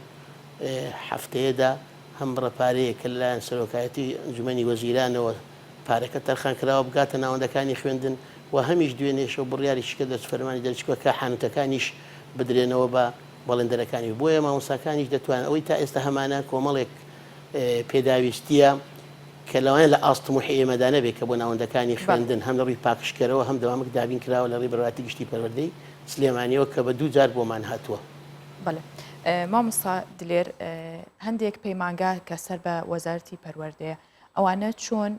هەفتەیەدا هەم بڕە پارەیەک کە لەلایەن سەرۆکایەتی ئەنجومەنی وەزیرانەوە پارەکە تەرخان کراوە بگاتە ناوەندەکانی خوێندن و هەمیش دوێنێ شەو بڕیاریش کە دەرچ فەرمانی دەرچووە کە حانوتەکانیش بدرێنەوە بە بەڵێندەرەکانی بۆیە مامۆستاکانیش دەتوانن ئەوەی تا ئێستا هەمانە کۆمەڵێک پێداویستییە کە لەوانەیە لە ئاست تموحی ئێمەدا نەبێت کە بۆ ناوەندەکانی خوێندن هەم لە ڕووی پاکژکەرەوە هەم دەمامک دابین کراوە لە ڕێی بەڕێوەبەرایەتی گشتی پەروەردەی سلێمانیەوە کە بە دوو جار بۆمان هاتووە. بەڵێ مامۆستا دلێر هەندێک پەیمانگا کە سەر بە وەزارەتی پەروەردەیە ئەوانە چۆن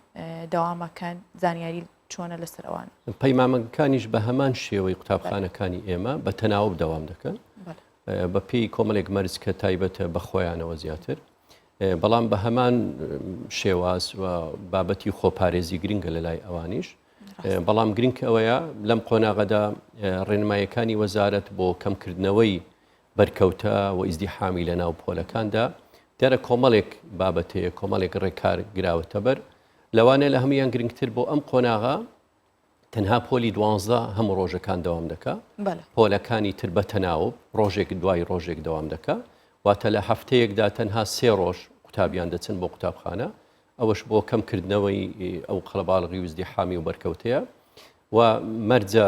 دەوامەکەن زانیاری چۆنە لەسەر ئەوان؟ پەیمانگەکانیش بە هەمان شێوەی قوتابخانەکانی ئێمە بە تەناوب دەوام دەکەن بە پێی کۆمەلێک مەرج کە تایبەتە بە خۆیانەوە زیاتر بەڵام بە هەمان شێواز و بابەتی خۆپارێزی گرنگە لە لای ئەوانیش بەڵام گرنگ ئەوەیە لەم قۆناغەدا ڕێنمایەکانی وەزارەت بۆ کەمکردنەوەی بەرکەوتە و ئیزدیحامی لە ناو پۆلەکاندا دیارە کۆمەڵێک بابەتەیە کۆمەڵێک ڕێکار گراوەتە بەر لەوانەیە لە هەمویان گرنگتر بۆ ئەم قۆناغە تەنها پۆلی دوانزە هەموو ڕۆژەکان دەوام دەکا پۆلەکانی تر بە تەناوب ڕۆژێک دوای ڕۆژێک دەوام دەکا واتە لە هەفتەیەکدا تەنها سێ ڕۆژ قوتابیان دەچن بۆ قوتابخانە. ئەوەش بۆ کەمکردنەوەی ئەو قەڵەباڵغی و ئزدیحامی و بەرکەوتەیە و مەرجە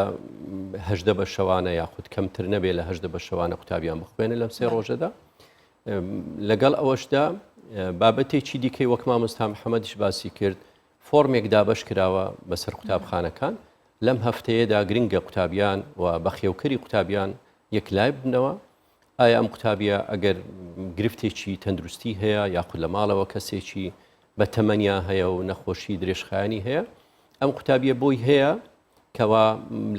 18 بە شەوانە یاخود کەمتر نەبێ لە 18 بە شەوانە قوتابیان بخوێنە لەم سێ ڕۆژەدا لەگەڵ ئەوەشدا بابەتێکی دیکەی وەک مامۆستا محەممەدیش باسی کرد فۆرمێک دابەش کراوە بەسەر قوتابخانەکان لەم هەفتەیەدا گرنگە قوتابیان و بەخێوکەری قوتابیان یەکلای ببنەوە ئایا ئەم قوتابیە ئەگەر گرفتێکی تەندروستی هەیە یاخود لە ماڵەوە کەسێکی بە تەمەنیا هەیە و نەخۆشی درێژخایەنی هەیە ئەم قوتابیە بۆی هەیە کەوا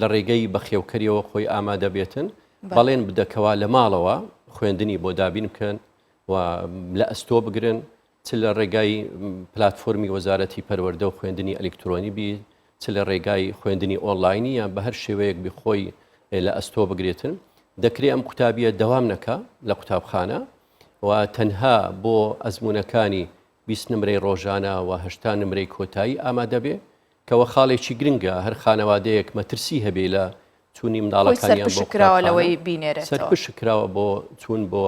لە ڕێگەی بەخێوکەریەوە خۆی ئامادە بێتن بەڵێن بدەکەوا لە ماڵەوە خوێندنی بۆ دابین بکەن و لە ئەستۆ بگرن چ لە ڕێگای پلاتفۆرمی وەزارەتی پەروەردە و خوێندنی ئەلیکترۆنی بی، چ لە ڕێگای خوێندنی ئۆنلاینی یان بە هەر شێوەیەک بی خۆی لە ئەستۆ بگرێتن. دەکرێ ئەم قوتابییە دەوام نەکا لە قوتابخانە و تەنها بۆ ئەزموونەکانی 20 نمرەی ڕۆژانە و 80 نمرەی کۆتایی ئامادە بێ کەوە خاڵێکی گرنگە هەر خانەوادەیەک مەترسی هەبێ لە چوونی خۆی منداڵەکانیان بۆ سەرپشک کراوە قوتابخانە لەوەی بینێرێتەوە. سەرپشک کراوە بۆ چوون بۆ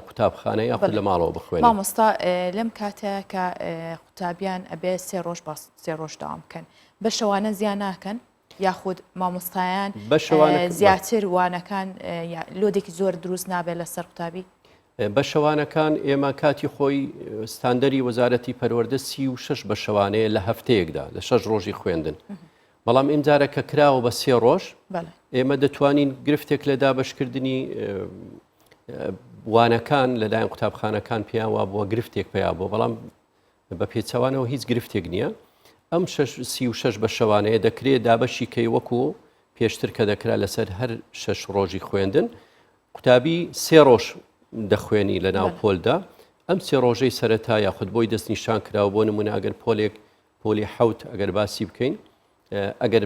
قوتابخانە یاخود لە ماڵەوە بخوێنێت. مامۆستا لەم کاتە کە قوتابیان ئەبێ سێ ڕۆژ باس سێ ڕۆژ داوام بکەن بە شەوانە زیان ناکەن یاخود مامۆستایان زیاتر وانەکان لۆدێکی زۆر دروست نابێت لەسەر قوتابی؟ بە شەوانەکان ئێمە کاتی خۆی ستاندەری وەزارەتی پەروەردە 36 بە شەوانەیە لە هەفتەیەکدا لە شەش ڕۆژی خوێندن بەڵام ئیمجارە کە کراوە بە سێ ڕۆژ ئێمە دەتوانین گرفتێک لە دابشکردنی وانەکان لەلایەن قوتابخانەکان پێیان وابووە گرفتێک پیا بووە بەڵام بە پێچەوانەوە هیچ گرفتێک نییە ئەم 36 بە شەوانەیە دەکرێت دابەشی کەی وەکو پێشتر کە دەکرا لەسەر هەر شەش ڕۆژی خوێندن قوتابی سێ ڕۆژ دەخوێنی لە ناو پۆلدا ئەم سێ ڕۆژەی سەرەتا یاخود بۆی دەستنیشان کراوە بۆ نمونە ئەگەر پۆلێک پۆلی حەوت ئەگەر باسی بکەین ئەگەر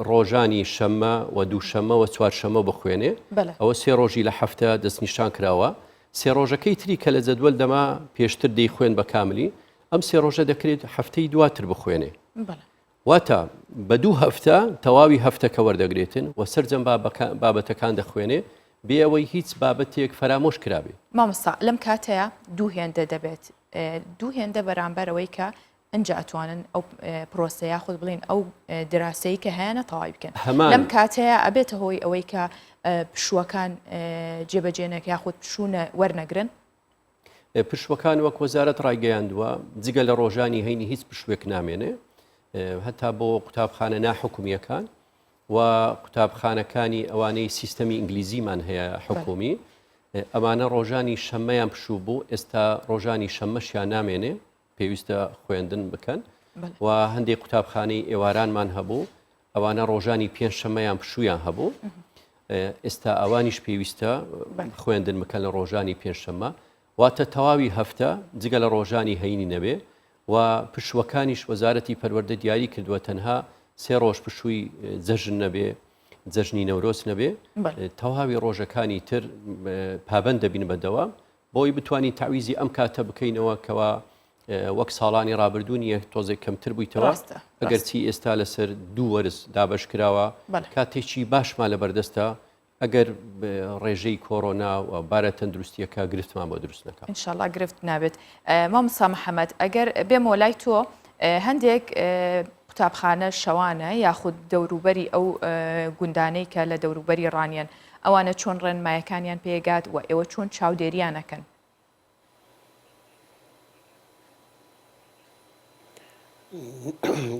ڕۆژانی شەممە و دووشەممە و چوارشەممە بخوێنێ ئەوە سێ ڕۆژی لە هەفتە دەستنیشان کراوە سێ ڕۆژەکەی تری کە لە جەدوەل دەما پێشتر دەیخوێن بە کاملی ئەم سێ ڕۆژە دەکرێت هەفتەی دواتر بخوێنێ واتە بە دوو هەفتە تەواوی هەفتەکە وەردەگرێتن و سەرجەم بابەتەکان دەخوێنێ بێ ئەوەی هیچ بابەتێک فەرامۆش کرابێ. مامۆستا لەم کاتەیا دوو هێندە دەبێت دوو هێندە بەرامبەر ئەوەی کە ئنجا ئەتوانن ئەو پرۆسە یاخود بڵین ئەو دراسەی کە هەیەە تەواوی بکەن لەم کاتەیە ئەبێتە هۆی ئەوەی کە پشووەکان جێبەجێ نەکە یاخود پشوونە وەرنەگرن پشوەکان وەک وەزارەت ڕایگەیاندووە جگە لە ڕۆژانی هەینی هیچ پشوێک نامێنێ هەتا بۆ قوتابخانە ناحکومیەکان و قوتابخانەکانی ئەوانەی سیستەمی ئینگلیزیمان هەیە حکومی ئەمانە ڕۆژانی شەممەیان پشوو بوو ئێستا ڕۆژانی شەممەشیان نامێنێ پێویستە خوێندن بکەن و هەندێک قوتابخانەی ئێوارانمان هەبوو ئەوانە ڕۆژانی پێنجشەممەیان پشوویان هەبوو ئێستا ئەوانیش پێویستە خوێندن بکەن لە ڕۆژانی پێنجشەممە واتە تەواوی هەفتە جگە لە ڕۆژانی هەینی نەبێ و پشووەکانیش وەزارەتی پەروەردە دیاری کردووە تەنها سێ ڕۆژ پشووی جەژن نەبێ جەژنی نەورۆز نەبێ تەواوی ڕۆژەکانی تر پابند دەبین بە دەوام بۆی بتوانین تەعویزی ئەم کاتە بکەینەوە کەوا وەک ساڵانی ڕابردوو نییە تۆزێک کەمتر بوویتەوە ئەگەرچی ئێستا لەسەر دوو وەرز دابەش کراوە کاتێکی باشمان لە بەردەستە ئەگەر ڕێژەی کۆرۆنا و بارە تەندروستیەکە گرفتمان بۆ دروست نەکات. ئینشاڵا گرفت نابێت. مامۆستا محەمەد ئەگەر بێمەوە لای تۆ هەندێک قوتابخانە شەوانە یاخود دەوروبەری ئەو گوندانەی کە لە دەوروبەری ڕانیەن ئەوانە چۆن ڕێنمایەکانیان پێگات و ئێوە چۆن چاودێریان ئەکەن؟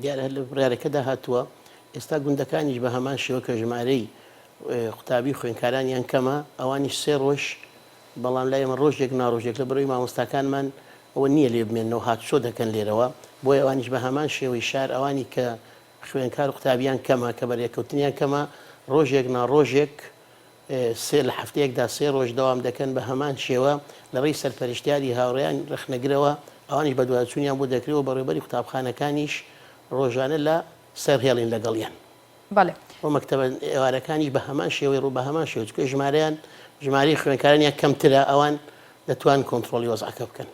دیارە هەر لە بڕیارەکەدا هاتووە ئێستا گوندەکانیش بە هەمان شێوە کە ژمارەی قوتابی و خوێندکارانیان کەمە ئەوانیش سێ ڕۆژ بەڵام لای ئێمە ڕۆژێک ناڕۆژێک لە بەرەوەی مامۆستاکانمان ئەوە نییە لێ بمێنەوە هاتوچۆ دەکەن لێرەوە بۆیە ئەوانیش بە هەمان شێوەی شار ئەوانی کە خوێندکار و قوتابیان کەمە کە بەرێکەوتنیان کەمە ڕۆژێک ناڕۆژێک سێ لە هەفتەیەکدا سێ ڕۆژ دەوام دەکەن بە هەمان شێوە لە ڕێی سەرپەرشتیاری هاوڕێیان ڕەخنەگرەوە ئەوانیش بەدواداچوونیان بۆ دەکرێ و بەڕێوەبەری قوتابخانەکانیش ڕۆژانە لە سەر هێڵین لەگەڵیان. بەڵێ. و مەکتەبە ئێوارەکانیش بە هەمان شێوەی ڕوو بە هەمان شێوە چونکە ژمارەیان ژمارەی خوێندکارانیان کەمترە ئەوان دەتوان کۆنتڕۆڵی وەزعەکە بکەن.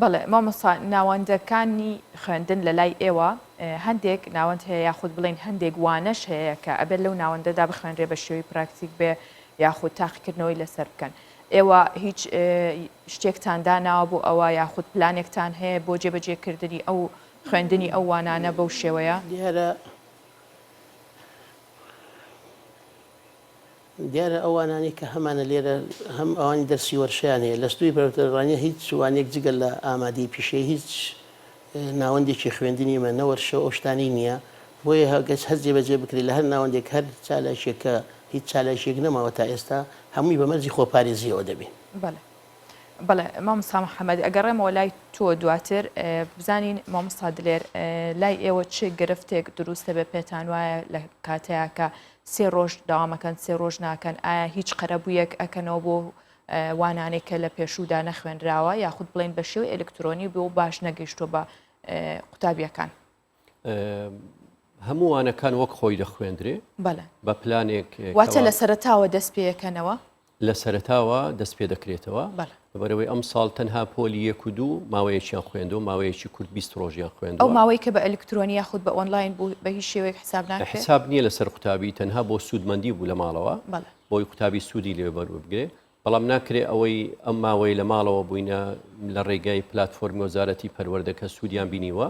بەڵێ مامۆستا ناوەندەکانی خوێندن لە لای ئێوە هەندێک ناوەند هەیە یاخود بڵێین هەندێک وانەش هەیە کە ئەبێت لەو ناوەندەدا بخوێنرێ بە شێوەی پراکتیک بێ یاخود تاقیکردنەوەی لەسەر بکەن. ئێوە هیچ شتێکتان داناوە بۆ ئەوە یاخود پلانێکتان هەیە بۆ جێبەجێکردنی ئەو خوێندنی ئەو وانانە بەو شێوەیە؟ دیارە دیارە ئەو وانانەی کە هەمانە لێرە هەم ئەوانی دەرسی وەرشەیان هەیە لە ستوی پەروەردەڕانیە هیچ وانەیەک جگە لە ئامادەی پیشەیی هیچ ناوەندێکی خوێندنی ئێمە نە وەرشە و ئەو شتانەی نییە بۆیە هەگەچ هەر جێبەجێ بکرێت لە هەر ناوەندێک هەر چالاکیەک کە هیچ چالاکیەک نەماوە تا ئێستا هەمووی بە مەرجی خۆپارێزیەوە دەبێ. بەڵێ بەڵێ مامۆستا محەمەد ئەگەڕێمەوە لای تۆ دواتر بزانین مامۆستا دلێر لای ئێوە چ گرفتێک دروست دەبێت پێتان وایە لە کاتەیە کە سێ ڕۆژ داوامەکەن سێ ڕۆژ ناکەن ئایا هیچ قەرەبوویەک ئەکەنەوە بۆ وانانەی کە لە پێشوودا نەخوێنراوە یاخود بڵێن بە شێوەی ئەلکترۆنی بۆ باش نەگەیشتووە بە قوتابیەکان؟ هەموو وانەکان وەک خۆی دەخوێندرێ بە پلانێک واتە لە سەرەتاوە دەست پێەکەنەوە لە سەرەتاوە دەست پێ دەکرێتەوە لەبەرەوەی ئەم ساڵ تەنها پۆلی یەک و دوو ماوەیەکیان خوێندو ماوەیەکی کورت 20 ڕۆژیان خوێند ئەو ماوەی کە بە ئەلکترۆنی یاخود بە ئۆنلاین بوو بە هیچ شێوەیەک حساب ناکرێت حساب نییە لەسەر قوتابی تەنها بۆ سوودمەندی بوو لە ماڵەوە بۆی قوتابی سوودی لێ وەربگرێ بەڵام ناکرێ ئەوەی ئەم ماوەی لە ماڵەوە بووینە لە ڕێگای پلاتفۆرمی وەزارەتی پەروەردە کە سوودیان بینیوە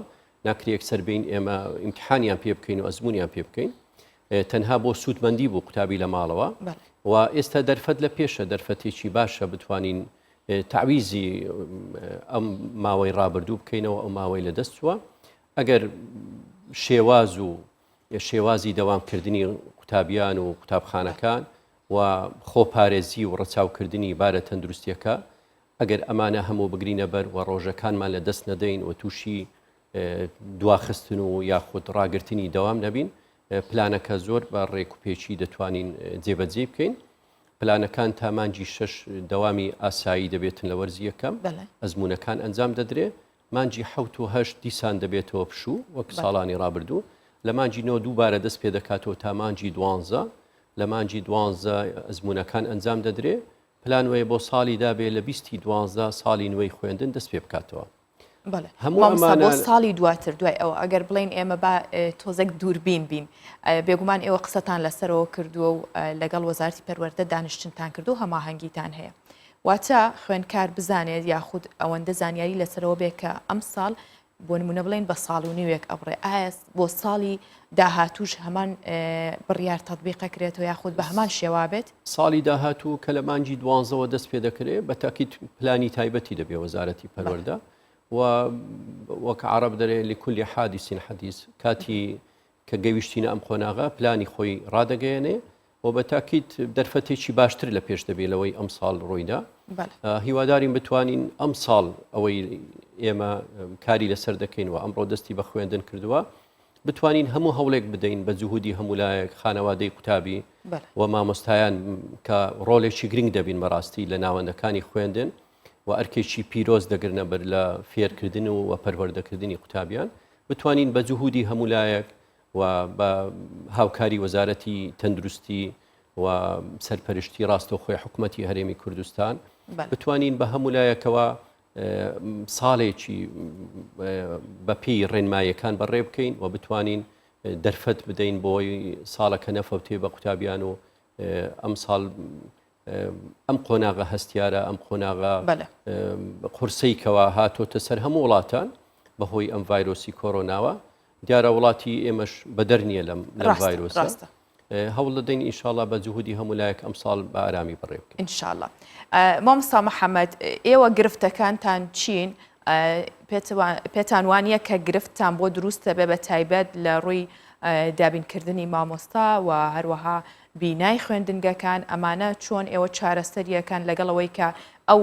ناکرێ یەکسەر بین ئێمە ئیمتحانیان پێ بکەین و ئەزمونیان پێ بکەین تەنها بۆ سوودمەندی بوو قوتابی لە ماڵەوە و ئێستا دەرفەت لە پێشە دەرفەتێکی باشە بتوانین تعویزی ئەم ماوەی ڕابردوو بکەینەوە ئەو ماوەی لە دەست چووە ئەگەر شێواز و شێوازی دەوامکردنی قوتابیان و قوتابخانەکان و خۆپارێزی و ڕەچاوکردنی بارە تەندروستیەکە، ئەگەر ئەمانە هەموو بگرینە بەر و ڕۆژەکانمان لە دەست نەدەین و تووشی دواخستن و یاخود ڕاگرتنی دەوام نەبین، پلانەکە زۆر بە ڕێکوپێکی دەتوانین جێبەجێی بکەین. پلانەکان تا مانگی شەش دەوامی ئاسایی دەبێتن لە وەرزی یەکەم، ئەزموونەکان ئەنجام دەدرێ، مانگی حەوت و هەشت دیسان دەبێتەوە پشوو وەک ساڵانی ڕابردوو، لە مانگی نۆ دووبارە دەست پێ دەکاتەوە تا مانگی دوانزە، لە مانگی دوانزە ئەزموونەکان ئەنجام دەدرێ، پلان وەیە بۆ ساڵی دابێ لە بیستی دوانزە ساڵی نوێی خوێندن دەست پێ بکاتەوە. بەڵێ هەموو مامۆستا بۆ ساڵی دواتر دوای ئەوە ئەگەر بڵێین ئێمە با تۆزێک دووربین بین بێگومان ئێوە قسەتان لەسەرەوە کردووە و لەگەڵ وەزارەتی پەروەردە دانیشتنتان کردو هەماهەنگیتان هەیە واتە خوێندکار بزانێت یاخود ئەوەندە زانیاری لەسەرەوە بێ کە ئەمساڵ بۆ نمونە بڵێن بە ساڵ و نیوێک ئەبڕێ ئایا بۆ ساڵی داهاتوش هەمان بڕیار تەطبیقەکرێتەوە یاخود بە هەمان شێوا بێت؟ ساڵی داهاتوو کە لە مانگی دوانزەوە دەست پێ دەکرێت بە تاکیت پلانی تایبەتی دەبێ وەزارەتی پەروەردە و وەک عرب دەرێ لكل حادث حدیث کاتی کە گەویشتینە ئەم قۆناغە پلانی خۆی ڕادەگەیەنێ و بە تاکید دەرفەتێکی باشتر لە پێش دەبێت لەوەی ئەمساڵ ڕوویدا. هیوادارین بتوانین ئەمساڵ ئەوەی ئێمە کاری لەسەر دەکەین و ئەمڕۆ دەستی بە خوێندن کردووە بتوانین هەموو هەوڵێک بدەین بە جهودی هەموو لایەک خانەوادەی قوتابی و مامۆستایان کە ڕۆلێکی گرنگ دەبین بەڕاستی لە ناوەندەکانی خوێندن و ئەرکێکی پیرۆز دەگرنە بەر لە فێرکردن و پەروەردەکردنی قوتابیان بتوانین بە جهودی هەموو لایەک و بە هاوکاری وەزارەتی تەندروستی و سەرپەرشتی ڕاستەوخۆی حکوومەتی هەرێمی کوردستان بتوانین بە هەموو لایەکەوە ساڵێکی بەپێی ڕێنمایەکان بەڕێ بکەین و بتوانین دەرفەت بدەین بۆی ساڵەکە نەفەوتێ بە قوتابیان و ئەم ساڵ ئەم قۆناغە هەستیارە ئەم قۆناغە قورسەی کەوا هاتۆتە سەر هەموو وڵاتان بەهۆی ئەم ڤایرۆسی کۆرۆناوە دیارە وڵاتی ئێمەش بەدەر نییە لەم ڤایرۆسە هەوڵ دەدەین ئینشاءاللە بە جهودی هەموو لایەک ئەمساڵ بە ئارامی بەڕێ بکەین ئینشاءاللە مامۆستا محەممەد ئێوە گرفتەکانتان چین پێتان وانە کە گرفتتان بۆ دروستە بێ بە تایبەت لە ڕووی دابینکردنی مامۆستا و هەروەها بینای خوێندنگەکان، ئەمانە چۆن ئێوە چارەسەریەکەن لەگەڵ ئەوەی کە ئەو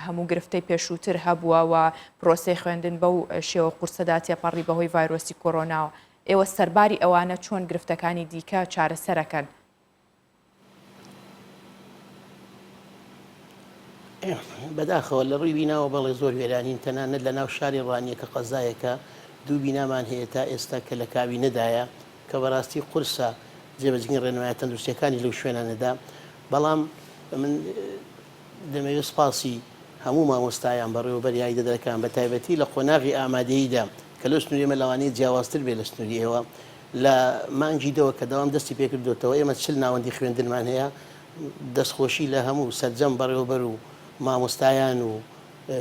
هەموو گرفتەی پێشووتر هەبووە و پرۆسەی خوێندن بەو شێوە قورسەدا تێپەڕی بەهۆی ڤایرۆسی کۆرۆناوە، ئێوە سەرباری ئەوانە چۆن گرفتەکانی دیکە چارەسەرەکەن؟ بەداخەوە لە ڕووی بیناوە بەڵێ زۆر وێرانین، تەنانەت لە ناو شاری ڕانیە کە قەزایەکە دوو بینامان هەیە تا ئێستا کە لە کابینەدایە، کە بەراستی قورسە جێبەجێکردنی ڕێنمایە تەندروستیەکانیش لەو شوێنانەدا، بەڵام من دەمەوێت سوپاسی هەموو مامۆستایان، بەڕێوەبەر، یاریدەدەرەکان بە تایبەتی لە قۆناغی ئامادەییدا کە لەو سنووری ئێمە لەوانەیە جیاوازتر بێت لە سنووری ئێوە، لە مانگی دەوە کە دەوام دەستی پێکردۆتەوە ئێمە 40 ناوەندی خوێندنمان هەیە. دەستخۆشی لە هەموو سەرجەم بەڕێوەبەر و مامۆستایان و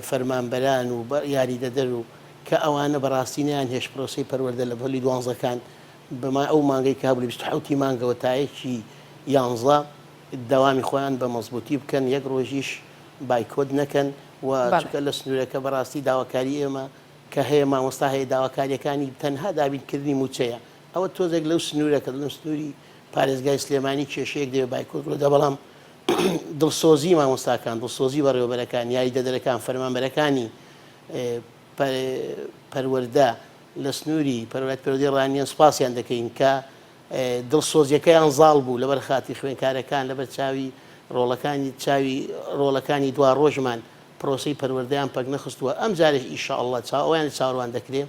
فەرمانبەران و یاریدەدەر و کە ئەوانە بەڕاستی نەیانهێشت پرۆسەی پەروەردە لە پۆلی دوانزەکان بە ئەو مانگەی کە هەبوو لە 27 ی مانگەوە تا یەکی یانزە دەوامی خۆیان بە مەزبووتی بکەن یەک ڕۆژیش بایکۆت نەکەن و چونکە لە سنوورەکە بەڕاستی داواکاری ئێمە کە هەیە مامۆستا هەیە داواکاریەکانی تەنها دابینکردنی مووچەیە ئەوە تۆزێک لەو سنوورە کە دەڵێم سنووری پارێزگای سلێمانی کێشەیەک دەبێت بایکۆت ڕوودا بەڵام دڵسۆزی مامۆستاکان دڵسۆزی بەڕێوەبەرەکان یاریدەدەرەکان فەرمانبەرەکانی پەروەردە لە سنووری پەروەردەی پەروەردەی ڕانیە سوپاسیان دەکەین کە دڵسۆزیەکەیان زاڵ بوو لەبەر خاتری خوێنکارەکان لەبەر چاوی ڕۆڵەکانی چاوی ڕۆڵەکانی دوا ڕۆژمان پرۆسەی پەروەردەیان پەک نەخستووە ئەم جارێک ئیشاءاللە چاوەیان چاوەڕوان دەکرێ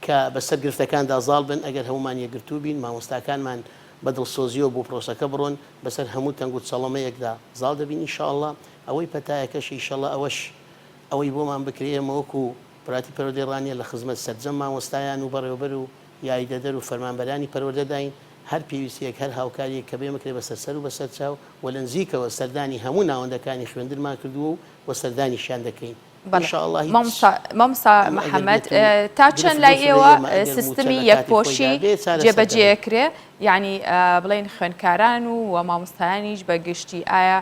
کە بەسەر گرفتەکاندا زاڵ بن، ئەگەر هەموومان یەکگرتوو بین، مامۆستاکانمان بە دڵسۆزییەوە بۆ پرۆسەکە بڕۆن، بەسەر هەموو تەنگ و چەڵەمەیەکدا زاڵ دەبین ان شاء اللە، ئەوەی پەتایەکەش ئیشەڵا ئەوەش ئەوەی بۆمان بکرێ ئێمە وەکو پراتی پەروەردەی ڕانیە لە خزمەت سەرجەم مامۆستایان و بەڕێوەبەر و یاریدەدەر و فەرمانبەرانی پەروەردەداین، هەر پێویستییەک هەر هاوکارییەک کە بێمکرێ بەسەر سەر و بەسەر چاو و لە نزیکەوە سەردانی هەموو ناوەندەکانی خوێندنمان کردووە و و سەردانیشیان دەکەین. بەڵێ مامۆستا مامۆستا محەممەد تا چەند لای ئێوە سیستمی یەکپۆشی جێبەجێکرێ یعنی بڵێن خوێندکاران و و مامۆستایانیش بە گشتی ئایا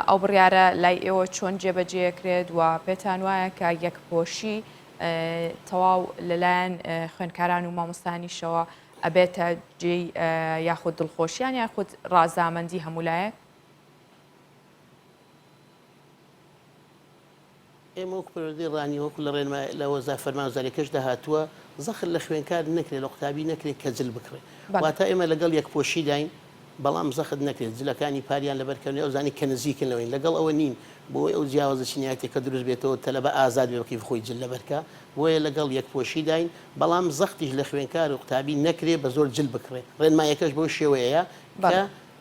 ئەو بڕیارە لای ئێوە چۆن جێبەجێکرێت و پێتان وایە کە یەکپۆشی تەواو لەلایەن خوێندکاران و مامۆستانیشەوە ئەبێتە جێی یاخود دڵخۆشیان یاخود ڕازامەندی هەموو لایەک؟ ئێمە وەکو پەروەردەی ڕانیە وەکو لە ڕێنما لە وەزا فەرمان وزاریەکەشدا هاتووە زەخت لە خوێنکار نەکرێت لە قوتابی نەکرێت کە جل بکڕێ واتە ئێمە لەگەڵ یەکپۆشیداین بەڵام زەخت نەکرێت جلەکانی پاریان لەبەر کەن ئەو زانی کە نزیکن لەوەین لەگەڵ ئەوە نین بۆی ئەو جیاوازە چینایەتێکە دروست بێتەوە تەلەبە ئازاد بێ بەکەیف خۆی جل لەبەرکە بۆیە لەگەڵ یەکپۆشیداین بەڵام زەختیش لە خوێنکار و قوتابی نەکرێ بە زۆر جل بکڕێ ڕێنمایەکەش بەو شێوەیە کە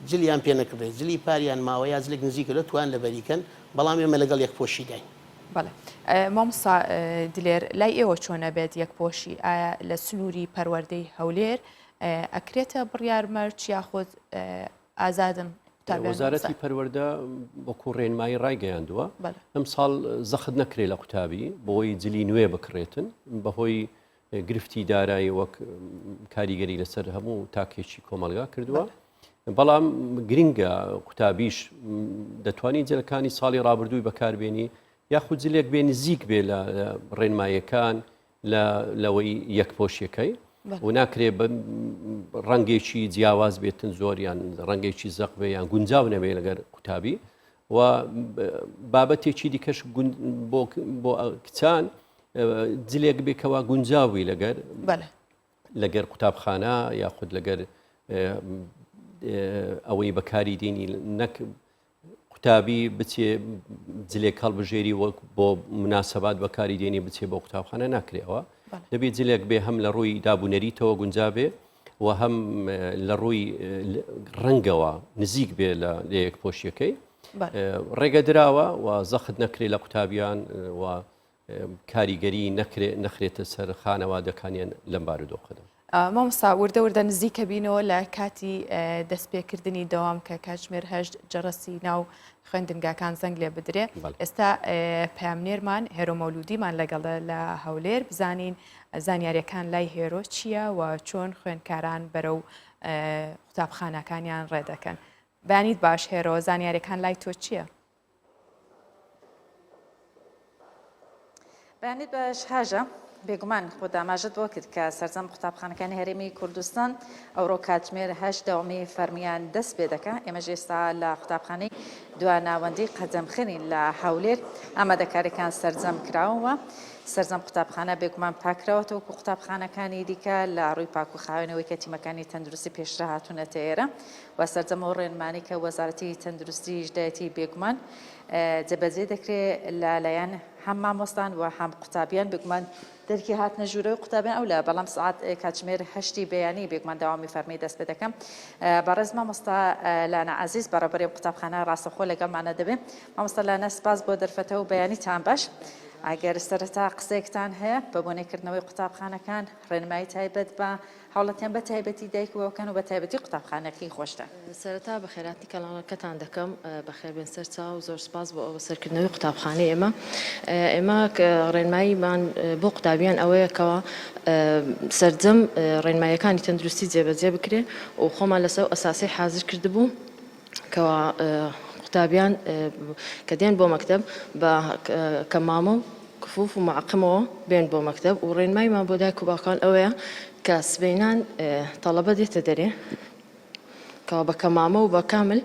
جلیان پێ نەکڕدرێت جلی پاریان ماوە یا جلێک نزیکە لە توان لەبەری کەن بەڵام ئێمە لەگەڵ یەکپۆشیداین. بەڵێ مامۆستا دلێر لای ئێوە چۆن ئەبێت یەکپۆشی ئایا لە سنووری پەروەردەی هەولێر ئەکرێتە بڕیار مەرج یاخود ئازادن قوتابیان وەزارەتی پەروەردە وەکو ڕێنمایی ڕایگەیاندووە ئەم ساڵ زەخت نەکرێت لە قوتابی بۆی جلی نوێ بکڕێتن بەهۆی گرفتی دارایی وەک کاریگەری لەسەر هەموو تاکێکی کۆمەلگا کردووە بەڵام گرنگە قوتابیش دەتوانی جلەکانی ساڵی ڕابردووی بەکاربێنی یاخود جلێک بێ نزیک بێ لە ڕێنمایەکان لەوەی یەکپۆشیەکەی و ناکرێ ڕەنگێکی جیاواز بێتن زۆر یان ڕەنگێکی زەق بێ یان گونجاو نەبێ لەگەر قوتابی و بابەتێکی دیکەش بۆ کچان جلێک بێ کەوا گونجاوی لەگەر لەگەر قوتابخانە یاخود لەگەر ئەوەی بەکاری دینی نەک قوتابی بچێ جلێک هەڵبژێری وەک بۆ مناسبات بەکاری دێنی بچێ بۆ قوتابخانە ناکرێەوە دەبێت جلێک بێ هەم لە ڕووی دابوونەریتەوە گونجاوێ و هەم لە ڕووی ڕەنگەوە نزیک بێ لە یەک پۆشیەکەی ڕێگە دراوە و زەخت نەکرێت لە قوتابیان و کاریگەری نەکرێ نەخرێتە سەر خانەوادەکانیان لەم بارودۆخەدا. مامۆستا وردە وردە نزیکە بینەوە لە کاتی دەستپێکردنی دەوام کە کاتژمێر هەشت جەرەسی ناو خوێندنگاکان زەنگ لێ بدرێ ئێستا پامنێرمان هێرۆ مەولودیمان لەگەڵە لە هەولێر بزانین زانیاریەکان لای هێرۆ چییە و چۆن خوێندکاران بەرەو قوتابخانەکانیان ڕێدەکەن بەیانیت باش هێرۆ زانیاریەکان لای تۆ چییە؟ بەیانیت باش هاژە، بێگومان خۆت ئاماژەت بۆ کرد کە سەرجەم قوتابخانەکانی هەرێمی کوردستان ئەوڕۆ کاتژمێر هەشت دەوامی فەرمیان دەست پێ دەکا، ئێمەش ئێستا لە قوتابخانەی دواناوەندی قەدەمخەنین لە هەولێر ئامادەکاریەکان سەرجەم کراوە سەرجەم قوتابخانە بێگومان پاکراوەتەوە وەکو قوتابخانەکانی دیکە لە ڕووی پاک و خاوێنەوەی کە تیمەکانی تەندروستی پێشتر هاتوونەتە ئێرە و سەرجەم ئەو ڕێنمانەی کە وەزارەتی تەندروستیش دایەتی بێگومان جێبەجێ دەکرێ لە لایەن هەم مامۆستان و هەم قوتابیان بێگومان دەرکی هاتنە ژوورەوەی قوتابیان ئەو لە بەڵام سعات کاتژمێر هەشتی بەیانی بێگومان داوامی فەرمی دەست پێ دەکەم بەڕێز مامۆستا لانا عەزیز بەڕێوەبەری قوتابخانە ڕاستەوخۆ لەگەڵمانە دەبێ مامۆستا لانا سپاس بۆ دەرفەتە و بەیانیتان باش. ئەگەر سەرەتا قسەیەکتان هەیە بە بۆنەی کردنەوەی قوتابخانەکان، ڕێنمایی تایبەت بە هاوڵاتیان بە تایبەتی دایک و باوکان و بە تایبەتی قوتابخانەکەی خۆشتان. سەرەتا بەخێرهاتنی کەناڵەکەتان دەکەم، بەخێربێن سەر چاو، زۆر سوپاس بۆ بەسەرکردنەوەی قوتابخانەی ئێمە. ئێمە ڕێنماییمان بۆ قوتابیان ئەوەیە کەوا سەرجەم ڕێنماییەکانی تەندروستی جێبەجێ بکرێ و خۆمان لەسەر ئەو ئەساسەی حازر کردبوو. کەوا قوتابیان کە دێن بۆ مەکتەب بە کەمامە و کفوف و معقمەوە بێن بۆ مەکتەب و ڕێنماییمان بۆ دایک و باوکان ئەوەیە کە سبەینان تەڵەبە دێتە دەرێ کەوا بە کەمامە و بە کامل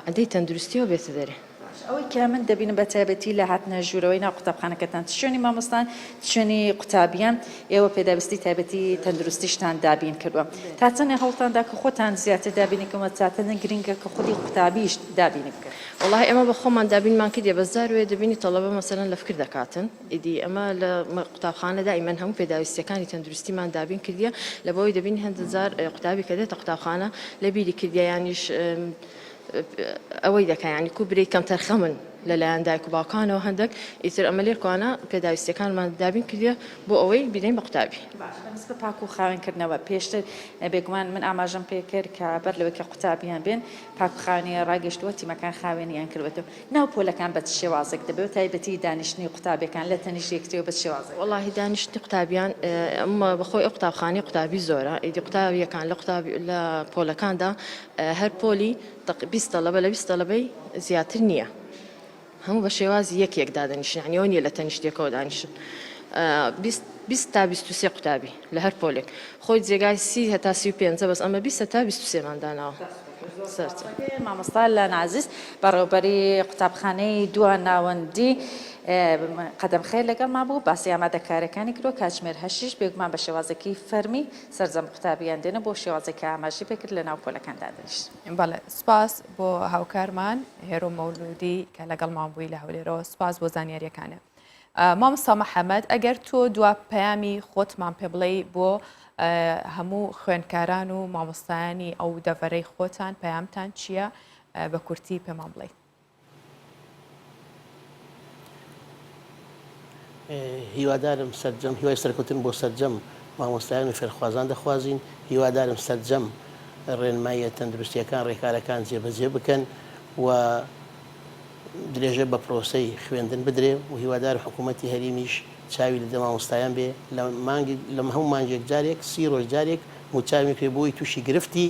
عەدەی تەندروستیەوە بێتە دەرێ. باشە ئەوەی کە من دەبینم بە تایبەتی لە هاتنە ژوورەوەی ناو قوتابخانەکەتان چ شوێنی مامۆستان چ شوێنی قوتابیان ئێوە پێداویستی تایبەتی تەندروستیشتان دابین کردووە تا چەندێ هەوڵتان دا کە خۆتان زیاتر دابینی کەن و تا چەندە گرنگە کە خودی قوتابیش دابینی بکەن؟ وەڵاهی ئێمە بە خۆمان دابینمان کردیە بەس جار وێ دەبینی تەڵەبە مەسەلەن لە فکر دەکاتن ئیدی ئەمە لە قوتابخانە دائیمەن هەموو پێداویستیەکانی تەندروستیمان دابین کردیە لە بەوەی دەبینی هەندە جار قوتابی کە دێتە قوتابخانە لە بیری کردیە یانیش ئەوەی دەکا یانی کو برێی کەمتەرخەمن لەلایەن دایک و باوکانەوە هەندەک ئیتر ئەمە لێرکوانە پێداویستیەکانمان دابین کردیە بۆ ئەوەی بیدەین بە قوتابی. باشە بە نسبەت پاک و خاوێن کردنەوە پێشتر بێگومان من ئاماژەم پێ کرد کە بەر لەوەی کە قوتابیان بێن پاک و خاوێنی ڕاگەیشتووە تیمەکان خاوێنیان کردوەتەوە ناو پۆلەکان بە چ شێوازێک دەبێ و تایبەتی دانیشتنی قوتابیەکان لە تەنیشت یەکتریەوە بە چ شێوازێک دەبێ؟ وەڵاهی دانیشتنی قوتابیان ئەمە بەخۆی ئەو قوتابخانەی قوتابی زۆرە ئیدی قوتابیەکان لە قوتابی لە پۆلەکاندا هەر پۆلی 20 تەلەبە لە 20 تەلەبەی زیاتر نییە هەموو بە شێوازی یەک یەک دادەنیشن یانی ئەوە نییە لە تەنیشت یەکەوە دانیشن 20 تا 23 قوتابی لە هەر پۆلێک خۆی جێگای سی هەتا 35 بەس ئەمە 20 هەتا 23 مان داناوە. مامۆستا لان عەزیز بەڕێوەبەری قوتابخانەی دوا ناوەندی قەدەم خێر لەگەڵمان بوو باسی ئامادەکاریەکانی کردووە کاتژمێر هەشتیش بێگومان بە شێوازێکی فەرمی سەرجەم قوتابیان دێنە بۆ شێوازێک کە ئاماژەی پێکرد لە ناو پۆلەکان دادەنیشن. بەڵێ سوپاس بۆ هاوکارمان هێرۆ مەولودی کە لەگەڵمان بووی لە هەولێرەوە سوپاس بۆ زانیاریەکانت. مامۆستا محەمەد ئەگەر تۆ دوا پەیامی خۆتمان پێ بڵێی بۆ هەموو خوێندکاران و مامۆستایانی ئەو دەڤەرەی خۆتان پەیامتان چییە بە کورتی پێمان بڵێ؟ هیوادارم سەرجەم هیوای سەرکەوتن بۆ سەرجەم مامۆستایان و فێرخوازان دەخوازین، هیوادارم سەرجەم ڕێنماییە تەندروستییەکان ڕێکارەکان جێبەجێ بکەن و درێژە بە پرۆسەی خوێندن بدرێ و هیوادارم حکوومەتی هەریمیش چاوی لە مامۆستایان بێ لە مانگێک لە هەموو مانگێک جارێک سی ڕۆژ جارێک مووچەیان بکرێ بۆی تووشی گرفتی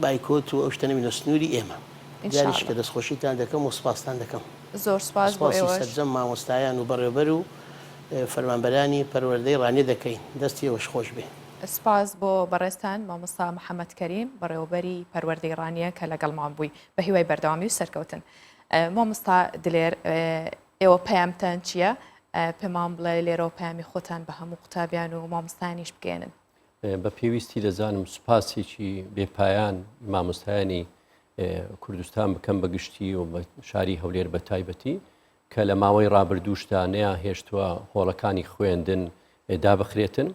بایکۆت و ئەو شتە نەبینەوە سنووری ئێمە. ان شاء جارێکی اللە. کە دەستخۆشیتان دەکەم و سوپاستان دەکەم. زۆر سوپاس بۆ سوپاسی ئێوەش. سەرجەم مامۆستایان و بەڕێوەبەر و فەرمانبەرانی پەروەردەی ڕانیە دەکەین. دەستی ئێوەش خۆش بێ. سوپاس بۆ بەڕێزتان مامۆستا محەمەد کەریم بەڕێوەبەری پەروەردەی ڕانیە کە لەگەڵمان بووی بە هیوای بەردەوامی و سەرکەوتن. مامۆستا دلێر ئێوە پەیامتان چییە؟ پێمان بڵێ لێرەوە پەیامی خۆتان بە هەموو قوتابیان و مامۆستایانیش بگەیەنن. بە پێویستی دەزانم سوپاسێکی بێپایان مامۆستایانی کوردستان بکەم بە گشتی و بە شاری هەولێر بە تایبەتی کە لە ماوەی ڕابردووشدا نەیان هێشتووە هۆڵەکانی خوێندن دابخرێتن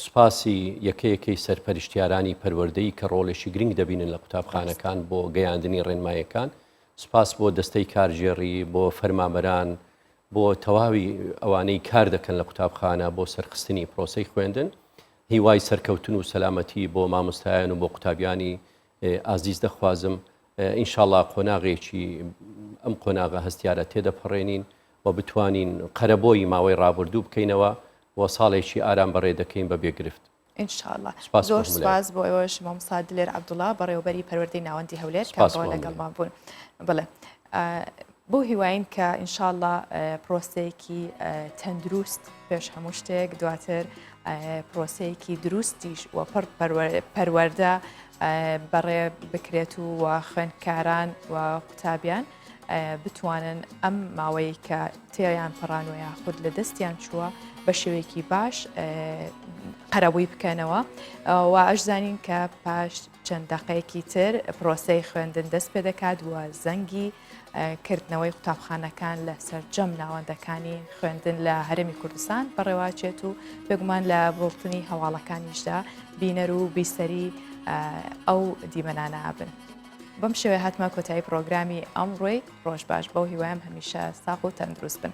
سوپاسی یەکەیەکەی سەرپەرشتیارانی پەروەردەی کە ڕۆڵێکی گرنگ دەبینن لە قوتابخانەکان بۆ گەیاندنی ڕێنمایەکان سوپاس بۆ دەستەی کارگێڕی بۆ فەرمانبەران بۆ تەواوی ئەوانەی کار دەکەن لە قوتابخانە بۆ سەرخستنی پرۆسەی خوێندن هیوای سەرکەوتن و سەلامەتی بۆ مامۆستایان و بۆ قوتابیانی ئازیز دەخوازم ئینشاڵا قۆناغێکی ئەم قۆناغە هەستیارە تێدەپەڕێنین و بتوانین قەرەبۆی ماوەی ڕابردوو بکەینەوە و ساڵێکی ئارام بەڕێ دەکەین بە بێ گرفت. ان شاء اللە سپاس بۆ زۆر هەموو لایەک. سپاس بۆ ئێوەش مامۆستا دلێر عەبدوڵا بەڕێوەبەری پەروەردەی ناوەندی هەولێر کە سپاس بۆ ئەمڕۆ هەموو لایەک. لەگەڵمان بوون بڵێ بەو هیواین کە ان شاء اللە پرۆسەیەکی تەندروست پێش هەموو شتێک دواتر پرۆسەیەکی دروستیش و پڕ پەروەردە بەڕێ بکرێت و خوێندکاران و قوتابیان بتوانن ئەم ماوەیە کە تێیان پەڕانوە یاخود لە دەستیان چووە بە شێوەیەکی باش قەرەبووی بکەنەوە و ئەشزانین کە پاش چەند دەقەیەکی تر پرۆسەی خوێندن دەست پێ دەکات و زەنگی کردنەوەی قوتابخانەکان لە سەرجەم ناوەندەکانی خوێندن لە هەرێمی کوردستان بەڕێواچێت و بێگومان لە بڵتنی هەواڵەکانیشدا بینەر و بیسەری ئەو دیمەنانە بن. بەم شێوەیە هاتمە کۆتایی پرۆگرامی ئەمڕۆی ڕۆژ باش بەو هیوایم هەمیشە ساغ و تەندروست بن.